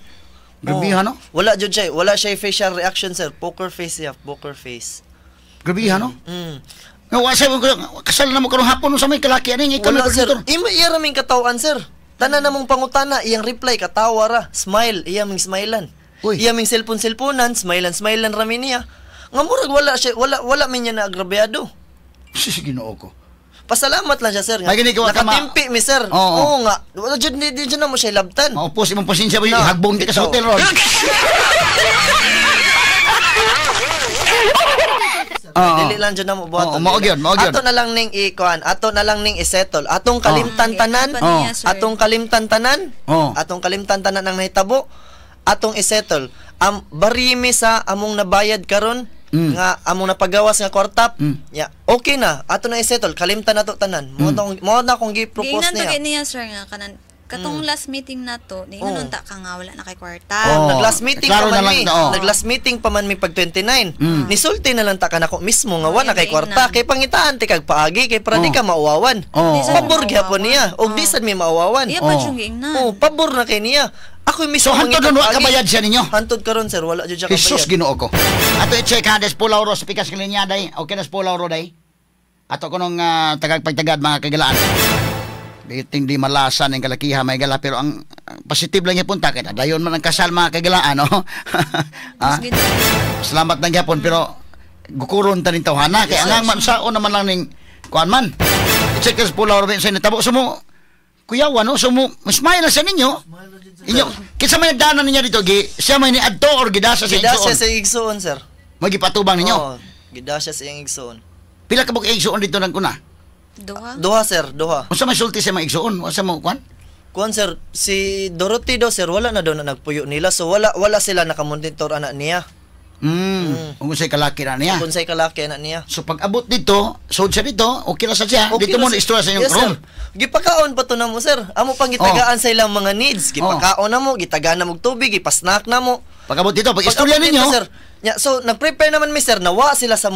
Grabihan, Oo. no? Wala jud siya, wala siya facial reaction, sir. Poker face siya, poker face. Grabihan, no? Mm. Nga wa sa kasal na mo karong hapon sa may kalaki ani ikaw may Wala, sir. coordinator. Imo iya raming katawaan, sir. Tanan namong pangutana, iyang reply katawa ra, smile, iya ming smilean. Uy. Iya ming cellphone cellphonean, smilean smilean rami niya. Nga murag wala siya, wala wala min niya na agrabyado. Sus, Ginoo ko. Pasalamat lang siya, sir, nga. May gani ka, wa ka Nakatimpi mi, sir. Oo. Oo nga. Wala jud, di jud na mo siya labtan. Maupos imong pasensya ba No, hagbong di ka sa ito. hotel ron. Oo. Dili lang jud na mo buhaton. Oo, mao gyud, mao gyud. Ato na lang ning ikuan, ato na lang ning isettle. Atong kalimtan tanan, Pa niya, sir. atong kalimtan tanan, atong kalimtan tanan ang nahitabo, atong isettle. Am barimi sa among nabayad karon nga among napagawas nga kwarta. Ya, okay na. Ato na isettle, kalimtan nato tanan. Mo na akong gi-propose Giingnan to niya. kay niya, sir, nga kanan katong last meeting na to, ni oh. Ta ka nga wala na kay kwarta. Oo. Nag-last meeting Klaro pa man na lang mi. na, oo. Nag-last meeting pa man mi pag 29. Nisulti na lang ta kanako mismo nga wa na kay Ay, kwarta na. kay pangitaan ti kag paagi kay para di ka mauwawan. Oo. Di sad Pabor gyapon niya. Og di sad mi mauwawan. Iya pa Oo. siyang giingnan. Oh, pabor na kay niya. Ako mismo So hantod mangitag nun wa paagi. kabayad siya ninyo. Hantod karon, sir, wala jud siya Jesus kabayad. Ginoo ko. Ato i-check ha des Pulauro sa pikas ng linya day. Okay na sa Pulauro day. Ato ko nung tagag pagtagad mga kagalaan. Di di malasan ang kalakiha may gala pero ang positive lang gyapon ta kay dayon man ang kasal mga kagalaan, no. Ah, Mas gid- salamat lang gyapon pero gukuron ta ning tawhana kay angang man saon naman lang ning kuan man. I-check sa Pulauro sa nitabo so mo kuyawa no so mo smile na siya ninyo. Inyo kinsa may nagdaanan ninyo dito gi siya may niadto or gidasa sa Gida siya igsuon. sa igsuon, sir. Magipatubang ninyo. Oo, gida siya sa iyang igsuon. Pila ka buok igsuon dito nang kuna? Duha. Duha, sir, duha. Unsa may sulti sa mga igsuon? Unsa mo kuan? Kuan, sir, si Dorothy daw, sir, wala na daw na nagpuyo nila. So wala wala sila nakamonitor anak niya. Ung unsay kalaki na niya. Kung say kalaki anak niya. So pag abot dito, sud siya dito, okay ra sa siya. Okay dito ra mo na istorya sa inyong Yes, room. sir. Gipakaon pa to na mo, sir. Amo pang gitagaan sa ilang mga needs. Gipakaon na mo, gitagaan na mo og tubig, gipasnack na mo. Pag abot dito, pag istorya Pag-abot ninyo, dito, sir. Ya, so nagprepare naman mi, sir, nawa sila sa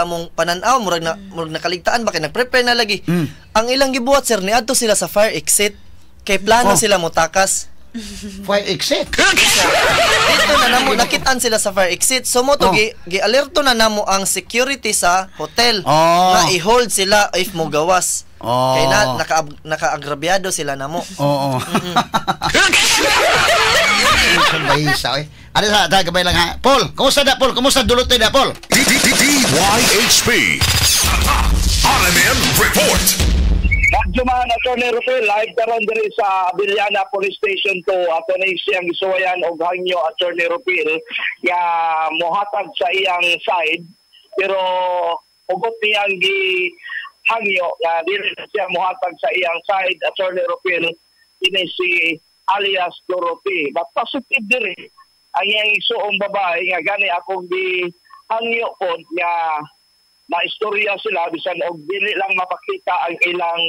among pananaw, murag nakaligtaan ba kay nagprepare na lagi. Ang ilang gibuhat, sir, niadto sila sa fire exit kay plano sila motakas. Fire exit. Dito na namo nakitaan sila sa fire exit. So mo to gi alerto na namo ang security sa hotel nga i-hold sila if mo gawas. Kay na naka-agrabyado sila namo. Oo. Bahisa, eh. Ano sa ta gabay lang ha. Paul, kumusta da, Paul? Kumusta dulot da, Paul? DYHP. RMN Report. Radyoman, Attorney Rufil, live karon diri sa Abellana Police Station 2. Ato na siyang gisuwayan og hangyo, Attorney Rufil, ya mohatag sa iyang side, pero ugot niyang gi hangyo nga dili na siya mohatag sa iyang side, Attorney Rufil, kini si alias Dorothy. But positive diri ang iyang isuong babae nga gani akong gi hangyo pod nga maistorya sila bisan og dili lang mapakita ang ilang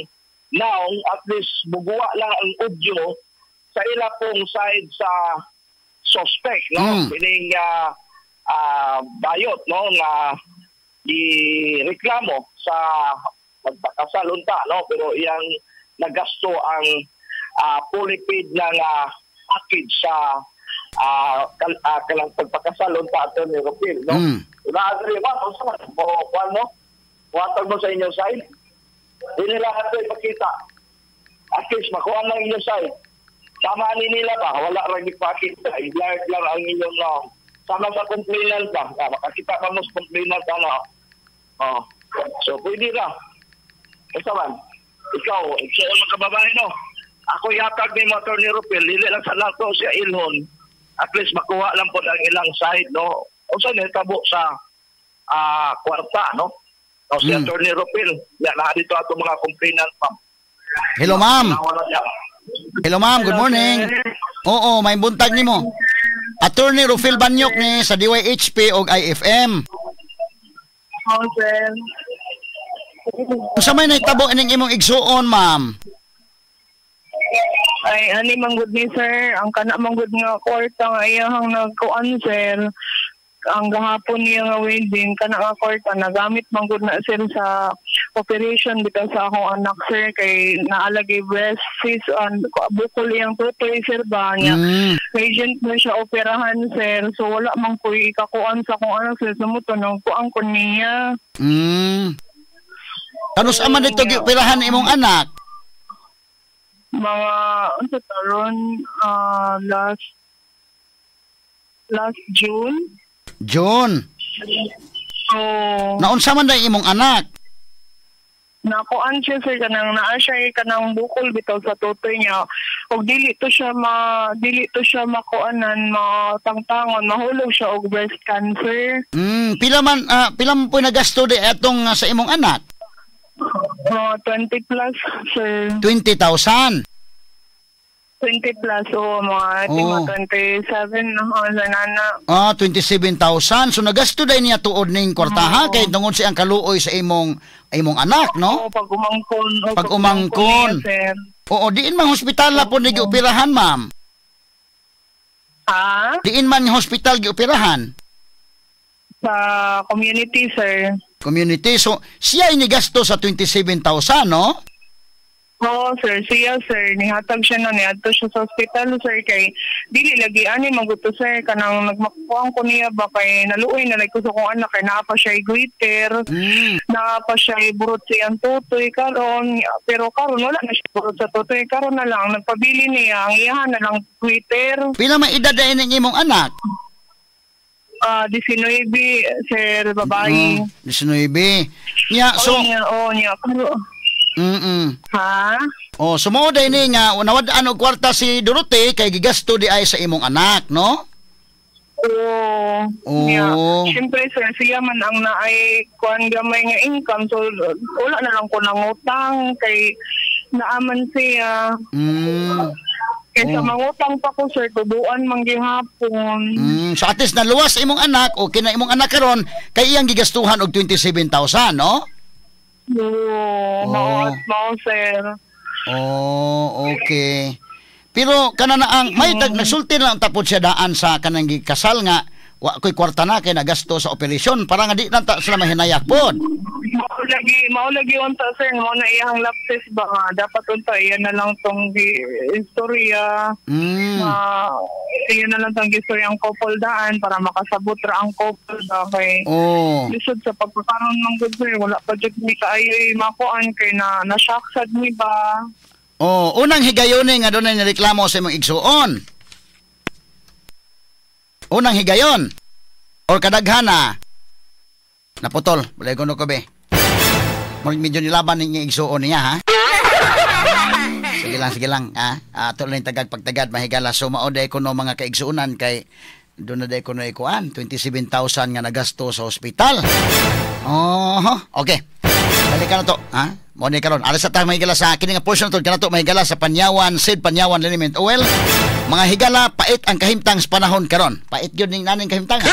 naong, at least muguwa lang ang audio sa ila pong side sa suspect, no, kining bayot, no, nga gireklamo sa pagpakasal unta, no, pero iyang nagasto ang fully paid na nga package sa kalang pagpakasal unta, Attorney Rufil, no. Una-agree ba? Kung saan? O, kung ano? Muhatag mo sa inyong side? Dili lang ato ipakita. At least, makuha lang inyong side. Sama ni nila ba? Wala rin ipakita. I-blur lang ang inyong no. Sama sa complainant ba? Makakita pa mo sa complainant, ano? Oh. So, pwede ra. Ito man. Ikaw, ikaw ang kababae, no? Ako yatag ni Attorney Rufil, dili lang sa nato siya ilhon. At least makuha lang po ang ilang side, no? O sa nitabo sa kwarta, no? O si Attorney Rufil, ya na dito ato mga complainant, ma'am. Hello, ma'am. Nawala niya. Hello, ma'am, good morning. Oo, may buntag nimo. Attorney Rufil Banyok ni sa DYHP og IFM. Oh, sir. Unsa may nahitabo ining imong igsuon, ma'am? Ay, ani man gud ni sir, ang kana man gud nga kwarta nga iyahang nagkuan, sir. Ang gahapon niya nga wedding, kana nga kwarta nagamit man gud na, sir, sa operation bitaw sa akong anak, sir, kay naalagay breast cyst and bukol iyang tutoy, sir, ba niya. Urgent na siya operahan, sir. So wala man ko'y ikakuan sa akong anak, sir. Sumuto nang kuan ko niya. Kanus man dito gioperahan imong anak? Mga unsa taron, last last June. June. So Naunsa man day imong anak? Nakuan siya, sir, kanang naa siya kanang bukol bitaw sa tutoy niya og dili to siya makuanan, matangtangon, mahulog siya og breast cancer. Pila man po nagasto di atong sa imong anak? Mga 20 plus, sir. 20,000. 20 plus o mga mga 27 na sa nana. Ah, 27,000. So nagasto day niya tuod ning kwartaha kay tungod siyang kaluoy sa imong imong anak, no? Oo, pag umangkon. O, Pag umangkon. Niya, sir. Oo, diin man hospital na po ni gioperahan, ma'am? Ha? Diin man hospital gioperahan? Sa community, sir. Community. So siya inigasto sa 27,000, no? Oo, sir. Siya, sir. Nihatag siya na. Niadto siya sa hospital, sir. Kay, dili lagi ani maguto, sir. Kanang nagmakuang ko niya ba kay naluoy na like ko sa kong anak. Kay naa pa siya goiter. Naa pa siya burot siyang tutoy karon. Pero karon wala na siya burot sa tutoy. Karon na lang. Nagpabili niya. Ang iyahan na lang goiter. Pila man edad na ining imong anak? 19, sir, babae. 19. Nya, so Oo, niya, oo, niya. Pero, Ha? Oh, so mao day ni nga nawad-an og kwarta si Dorothy kay gigasto di ay sa imong anak, no? Oo. Oo. Niya. Siyempre, sir, siya man ang naay kuan gamay nga income. So, wala na lang ko nangutang kay naaman siya. Kaysa mangutang pa ko, sir, tubuan man gihapon. So at least naluwas imong anak, okay na imong anak karon kay iyang gigastuhan og 27,000, no? Oo, mao at mao, sir. Oh, okay. Pero kana na ang may nagsulti na lang tapod siya daan sa kanang gikasal nga wa ko'y kwarta na kay nagasto sa operasyon para nga di na ta sila mahinayak pod. Mao lagi unta sir, mao na iyang lapses ba nga dapat unta iya na lang tong istorya. Iya na lang tong istorya ang couple daan para makasabot ra ang couple ba kay lisod sa pagkakaroon ng good sir, wala pa jud mi kaayo makuan kay na na-shock sad mi ba. Oh, unang higayon nga dunay nireklamo sa imong igsuon. Unang higayon or kadaghana naputol, balay ko no ko be. Medyo nilaban ninyo igsuon niya ha. Sige lang ha. Ato lang tagag pagtagad mahigala so mao day kuno mga kaigsuonan kay doon na day kuno ikuan 27,000 nga nagasto sa ospital. Oh, okay. Balikan na to, ha? Mo ni karon. Alas sa ta mahigala sa kini nga portion to kanato mahigala sa Panyawan, Sid Panyawan Liniment Oil. Mga higala pait ang kahimtang sa panahon karon. Pait gyud ning naning kahimtang.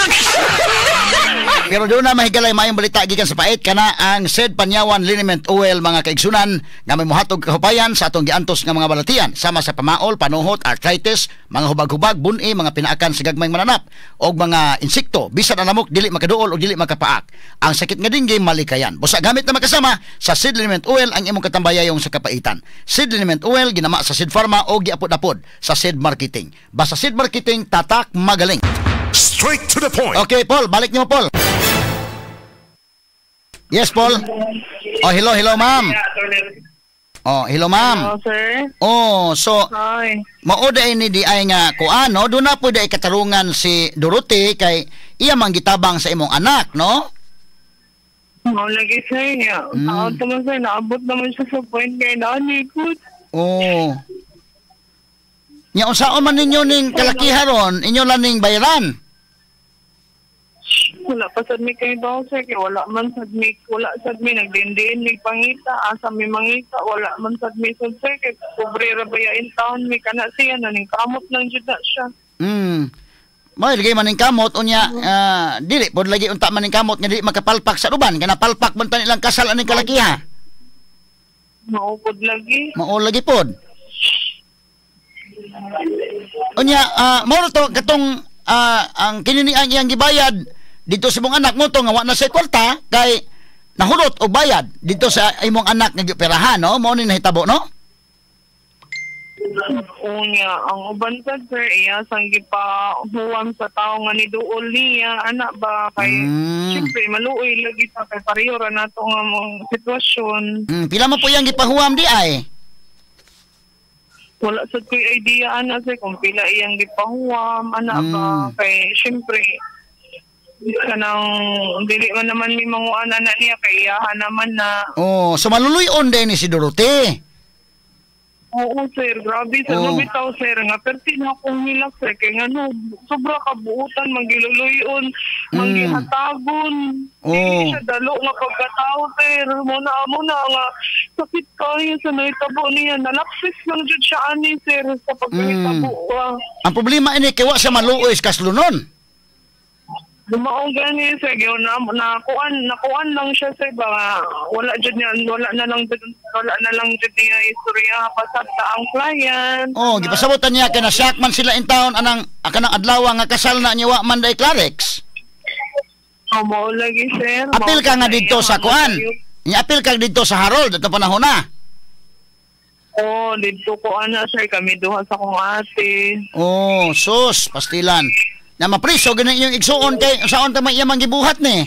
Pero doon na mahigala maayong balita gikan sa pait kana ang Sid Panyawan Liniment Oil mga kaigsunan nga may mohatog kahupayan sa atong giantos nga mga balatian sama sa pamaol, panuhot, arthritis, mga hubag-hubag, buni, mga pinaakan sa gagmayng mananap og mga insekto bisan ang lamok dili makaduol o dili makapaak. Ang sakit nga dinggi malikayan. Busa gamit na makasama sa Sid Liniment Oil ang imong katambayayong sa kapaitan. Sid Liniment Oil ginama sa Sid Pharma o giapod-apod sa Sid Marketing. Basta Sid Marketing tatak magaling. Straight to the point. Okay, Paul, balik niyo Paul. Yes, Paul. Oh, hello, ma'am. Oh, hello, ma'am. Hello, sir. Oh, so hi. Mao day ni di ay nga kuan, no? Doon na po day katarungan si Dorothy kay iya man gitabang sa imong anak, no? Mao lagi sir niya. Taon naman sir, naabot naman siya sa point kay nani good. Oh. Nya unsaon man ninyo ning kalakiha ron, inyo lang ning bayaran? Wala pa sad mi kay daw sir, kay wala man sad mi, wala sad mi nagdindiin mi pangita, asa mi mangita, wala man sad mi sad sir, kay pobre ra baya in town mi kana siya naning kamot lang jud na siya. Mao lagi man ning kamot unya dili pod lagi unta man ning kamot nga dili makapalpak sa uban, kana palpak man tan ilang kasal aning kalakiha. Mao pod lagi. Mao lagi pod. Unya mao to katong ang kinini ang iyang gibayad dito sa imong anak mo to nga wa na sa kwarta kay nahurot og bayad dito sa imong anak nga giperahan, no? Mao ni nahitabo, no? Unya ang uban sad sir iya sang gipahuwam sa tawo nga niduol niya anak ba kay syempre maluoy lagi ta kay pareho ra nato nga mong sitwasyon. Pila man po iyang gipahuwam di ay? Wala sad ko'y idea ana sir kung pila iyang gipahuwam anak ba kay syempre kanang dili man naman mi manguan ana niya kay iyahan naman na. Oh, so maluluyon din ni si Dorothy. Oo sir, grabe sir, oh. Mabitaw sir nga perti na akong hilak sir kay ngano sobra kabuutan manggiluluyon, manggihatagon. Dili siya dalo nga pagkatao sir, muna nga sakit kayo sa nahitabo niya, nalapsis lang jud siya ani sir sa pagkahitabo. Ang problema ini kay wa siya maluoy sa kaslunon. Dumaong gani sir, nakuan lang siya sir ba wala jud niya, wala na lang jud niya istorya pasabta ang client. Oh, gipasabotan niya kay na shock man sila in town anang kanang adlaw nga kasal na niya wa man day Clarex. Oh, mao lagi sir. Apil ka nga didto sa kuan. Nya apil ka didto sa Harold ato panahon na. Oh, didto ko ana sir, kami duha sa akong ate. Oh, sus, pastilan. Na mapriso gani inyong igsuon kay saon ta may iyang gibuhat ni.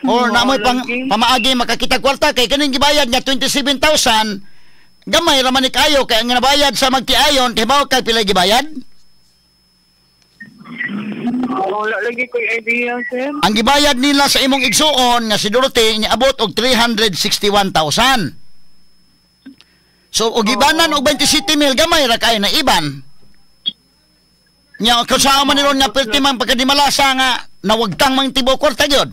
Or namoy pang pamaagi makakita kwarta kay kaning gibayad nga 27,000 gamay ra man ni kayo kay ang nabayad sa magtiayon kay bawo kay pila gibayad? Wala lagi koy idea sir. Ang gibayad nila sa imong igsuon nga si Dorothy niabot og 361,000. So og gibanan og 27,000 gamay ra kay na iban. Nya kung saan man niron nga perti man pagkadimalasa nga nawagtang mang tibo kwarta gyud.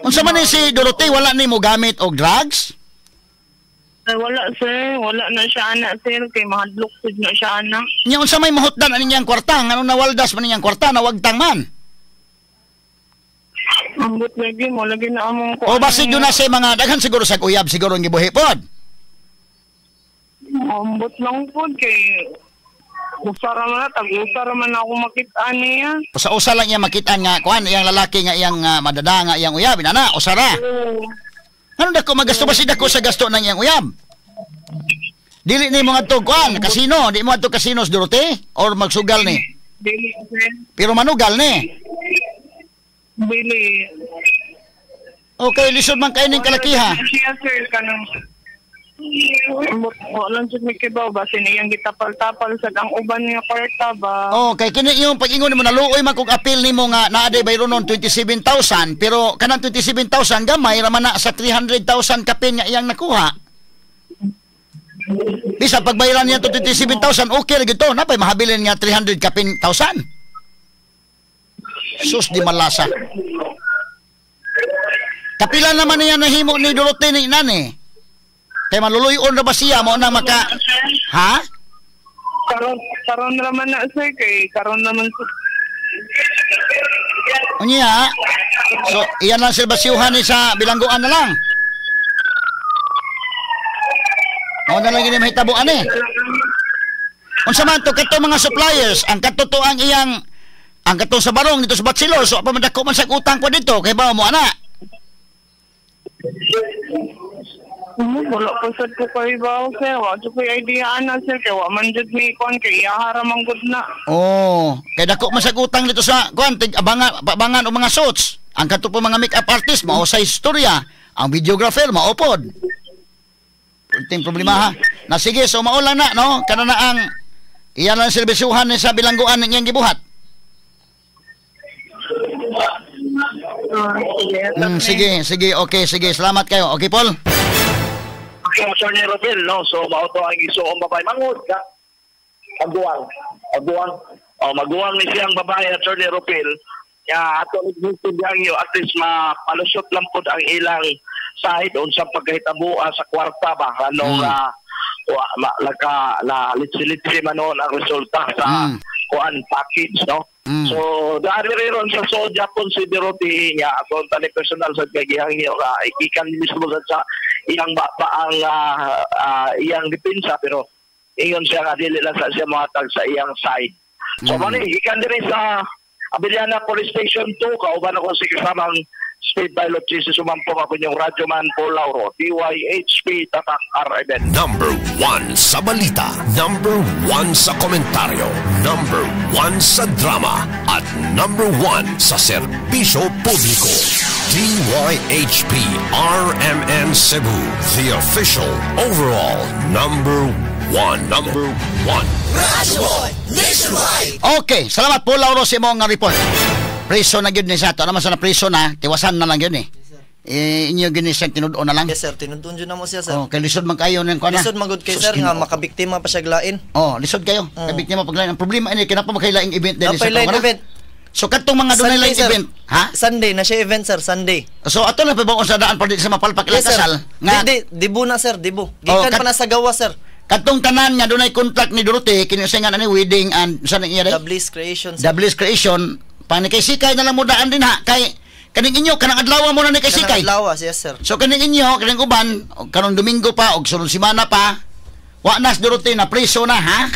Unsa man ni si Dorothy wala nimo gamit og drugs? Ay, wala sir, wala na siya ana sir kay mahadlok pud na siya ana. Nya unsa may mahutdan ani niyang kwarta ngano nawaldas man niyang kwarta nawagtang man? Ambot lagi mo lagi na among O basig do na sa mga daghan siguro sa uyab siguro ang gibuhi pod. Ambot lang po kay usa ra man na, tag-usa ra man ako makita niya. Usa-usa lang iya makita nga kuan iyang lalaki nga iyang madada nga iyang uyab inana usa ra. Ngano dako magasto ba si dako sa gasto ng iyang uyab? Dili ni mo ngadto kuan kasino, di mo ngadto kasino sa Dorothy or magsugal ni. Dili sir. Pero manugal ni. Dili. Okay, lisod man kay ning kalakiha. Siya sir kanang wala jud mi kibaw ba sin iyang gitapal-tapal sad ang uban nga kwarta ba. Oh, kay kini yung pag-ingon nimo naluoy man kog appeal nimo nga naa day bayronon 27,000 pero kanang 27,000 gamay ra man na sa 300,000 kapin nga iyang nakuha. Bisa pagbayaran niya to 27,000 okay ra gyud to, napay mahabilin nga 300 kapin thousand. Sus di malasa. Kapila naman niya nahimo ni Dorothy ni nani. Kay maluluyon ra ba siya mo nang maka ha? Karon ra man na sir kay karon naman sir. Unya. So iyan lang silbasyuhan ni sa bilangguan na lang. Mao na lang gini mahitabuan eh. Unsa man to kadto mga suppliers, ang kadto to ang iyang ang kadto sa barong dito sa bachelor, so pa man dako man sa utang ko dito kay ba mo ana. Wala po sad ko kay ba sir, wa jud koy idea ana sir kay wa man jud mi kuan kay iyaha ra man gud na. Oh, kay dako man sa utang dito sa kuan tig abangan abangan og mga suits. Ang kadto po mga make-up artist mao sa istorya, ang videographer mao pod. Punting problema ha. Na sige, so mao lang na no, kana na ang iyan lang serbisyuhan ni sa bilangguan niyang gibuhat. Sige, sige, okay, sige. Salamat kayo. Okay, Paul. Okay, Attorney Robel, no? So, mao to ang isuong babae. Mangod ka. Maguwang. Maguwang. Oh, maguwang ni siyang babae, Attorney Robel. Ya, ato nagsintindihan niyo, at least mapalusot lang po ang ilang sahid unsa pagkahitabuan sa kwarta ba anong litsi-litsi man noon ang resulta sa kuan package, no? So dari ron sa soja pon si Dorothy niya aton tani personal sa gagihang niyo ikan mismo sa iyang ang iyang depensa pero ingon siya nga dili lang sa siya mohatag sa iyang side. So mani ikan diri sa Abellana Police Station 2 kauban ako si kasamang Speed Pilot Jesus Sumampo ako inyong Radyo Man Paul Lauro, DYHP Tatak RMN. Number 1 sa balita, number 1 sa komentaryo, number 1 sa drama, at number 1 sa serbisyo publiko. DYHP RMN Cebu, the official overall number 1. Number 1. Radyo Nationwide. Okay, salamat po Lauro sa imong report. Preso na gyud ni sa ato. Naman sa na preso na, tiwasan na lang yun eh. Eh, inyo gyud ni siya tinud-on na lang. Yes sir, tinud-on jud na mo siya sir. Oh, kay lisod man kayo ng kuan na. Lisod man gud kay sir nga makabiktima pa siya glain. Oh, lisod kayo. Kabiktima pag lain. Ang problema ini kinapa makailaing event din sa event. So katong mga dunay laing event, ha? Sunday na siya event sir, Sunday. So ato na pa ba sa daan pa di sa mapalpak ilang kasal? Nga di dibo na sir, dibo. Gikan pa na sa gawa sir. Katong tanan nga dunay contract ni Dorothy kini siya nga ni wedding and sa nang iya The Bliss Creation. The Bliss Creation. Panikay-sikay na lang mo daan din ha kay kaning inyo kanang adlaw mo na ni kay sikay. Kanang adlaw, yes sir. So kaning inyo kaning uban karong Domingo pa og sunod semana pa wa na si Dorothy na preso na ha.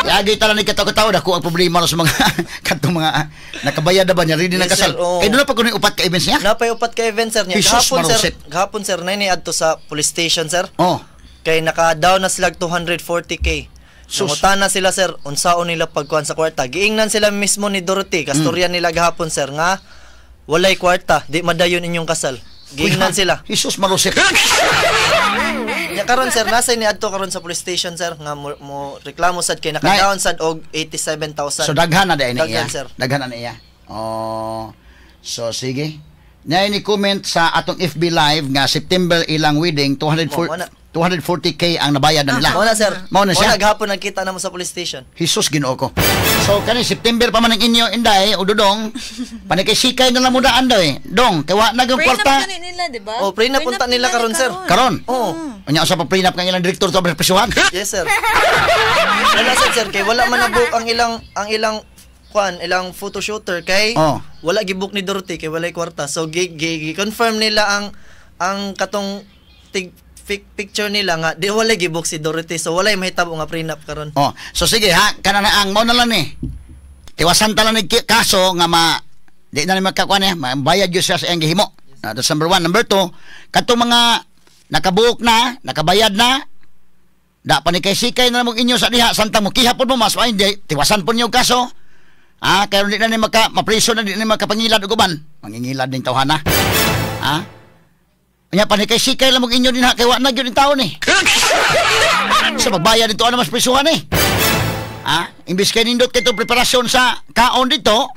Lagi tala ni kataw-kataw dako ang problema sa mga katong mga nakabayad na ba niya ready na yes, kasal. Sir, oh. Kay doon na pa kuno upat ka events niya? Napay upat ka event sir niya. Gahapon sir, gahapon sir nay ni adto sa police station sir. Oh. Kay naka-down na sila 240K. Nangutana sila sir, unsaon nila pagkuan sa kwarta. Giingnan sila mismo ni Dorothy, kastorya nila gahapon sir nga walay kwarta, di madayon inyong kasal. Giingnan sila. Jesus marusik. Nya karon sir, nasa ni adto karon sa police station sir nga mo reklamo sad kay naka-down sad og 87,000. So daghan na day niya. Daghan na niya. Oh. So sige. Nay ni comment sa atong FB live nga September ilang wedding 240K ang nabayad na nila. Mao na sir. Mao na siya. Mao na gahapon nagkita na mo sa police station. Jesus Ginoo ko. So kani September pa man ang inyo inday o dudong panikay-sikay na lang mo daan daw eh. Dong kay wa na gyud kwarta. Prenup nila, di ba? Oh, prenup punta nila karon sir. Karon. Oo. Unya usa pa prenup kang ilang direktor to presuhan. Yes sir. Wala sir kay wala man na-book ang ilang kuan ilang photo shooter kay wala gibook ni Dorothy kay walay kwarta. So gi confirm nila ang katong tig picture nila nga di walay gibok si Dorothy, so walay mahitabo nga prenup karon. Oh, so sige ha, kana na ang mao na lang ni. Tiwasan ta lang ni kaso nga ma di na ni makakuan eh, mabayad gyud siya sa iyang gihimo. That's number 1. Number 2, katong mga nakabuok na, nakabayad na, da pa ni kay sikay na mo inyo sa diha, samtang mo kiha pod mo mas hindi, tiwasan pod niyo kaso. Ah, karon di na ni maka mapriso na, di na ni makapangilad og uban. Mangingilad ning tawhana. Ha? Nya pa ni kay sikay lang mo inyo dinha kay wa na gyud taon eh. Sa magbayad dito ano mas prisuhan eh. Ha? Imbis kay nindot kay itong preparasyon sa kaon dito,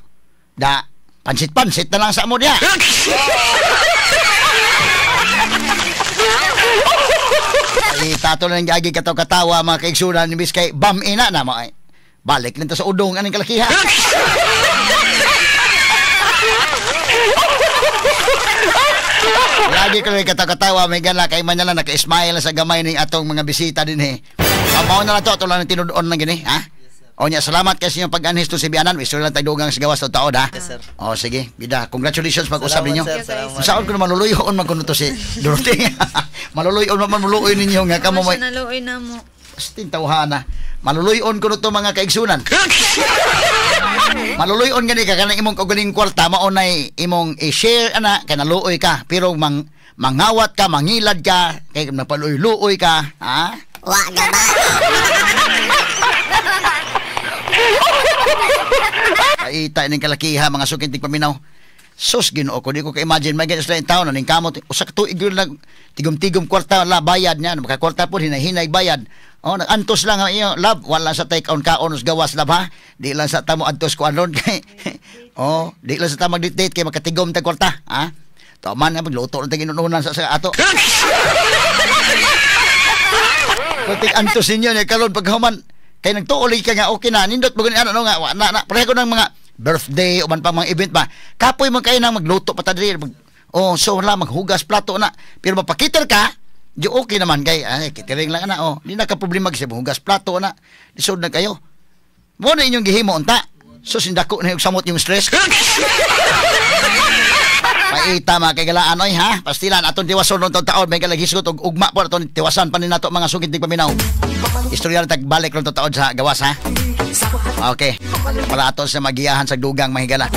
da pansit-pansit na lang sa amo diha. Ay, tato na ng gagi kataw-katawa mga kaigsunan, imbis kay bam ina na mo ay. Balik nito sa udong aning kalakiha. Lagi ko lang kataw-katawa, may gala kay man lang naka-smile sa gamay ning atong mga bisita din eh. Mao na lang to, ato lang tinud-on lang gini, ha? O nya, salamat kay sa inyong pag-anhis to si Bianan. Wish lang tayo dugang sa gawas sa taon, ha? Yes, sir. O sige, bida. Congratulations pag-usap ninyo. Salamat, sir. Salamat. Saan ko na maluluyon man kuno to si Dorothy. Maluluyon man maluluyon ninyo nga kamo may Naluoy na mo. Astin tawhana. Maluluyon ko to mga kaigsunan. Maluluyon gani ka kanang imong kaugaling kwarta mao nay imong i-share ana kay naluoy ka pero mangawat ka, mangilad ka, kay napaluoy-luoy ka, ha? Wa gaba. Paita ning kalakiha mga sukintig paminaw. Sus Ginoo ko, di ko ka-imagine may ganyan sila yung taon ning kamot usa ka tuig lang tigom-tigom kwarta la bayad niya, maka kwarta po hinahinay bayad. Oh, nagantos lang ang iyo, love, wala sa take on kaon us gawas love ha. Di lang sa tamo antos ko anon kay. Oh, di lang sa tamo mag-date kay makatigom tag kwarta, ha? Tama na magluto na tag inununan sa ato. Kunting antos ninyo niya karon paghuman kay nagtuoy ka nga okay na nindot mo gani ano nga wa na, na pareho ng mga birthday o man pang mga event ba. Kapoy man kayo nang magluto pa ta diri. Oh, so wala maghugas plato na. Pero mapakiter ka, di okay naman kay ay catering lang ana oh. Di na ka problema kasi hugas plato na. Lisod na kayo. Mo na inyong gihimo unta. So sindako na yung samot yung stress. Paita mga kaigalaan oy ha. Pastilan atong tiwason ron taon may galagisgot og ugma po aton tiwasan pa ni nato mga sugid paminaw. Istorya tag balik ron taon sa gawas ha. Okay. Para ato sa magiyahan sa dugang mahigala.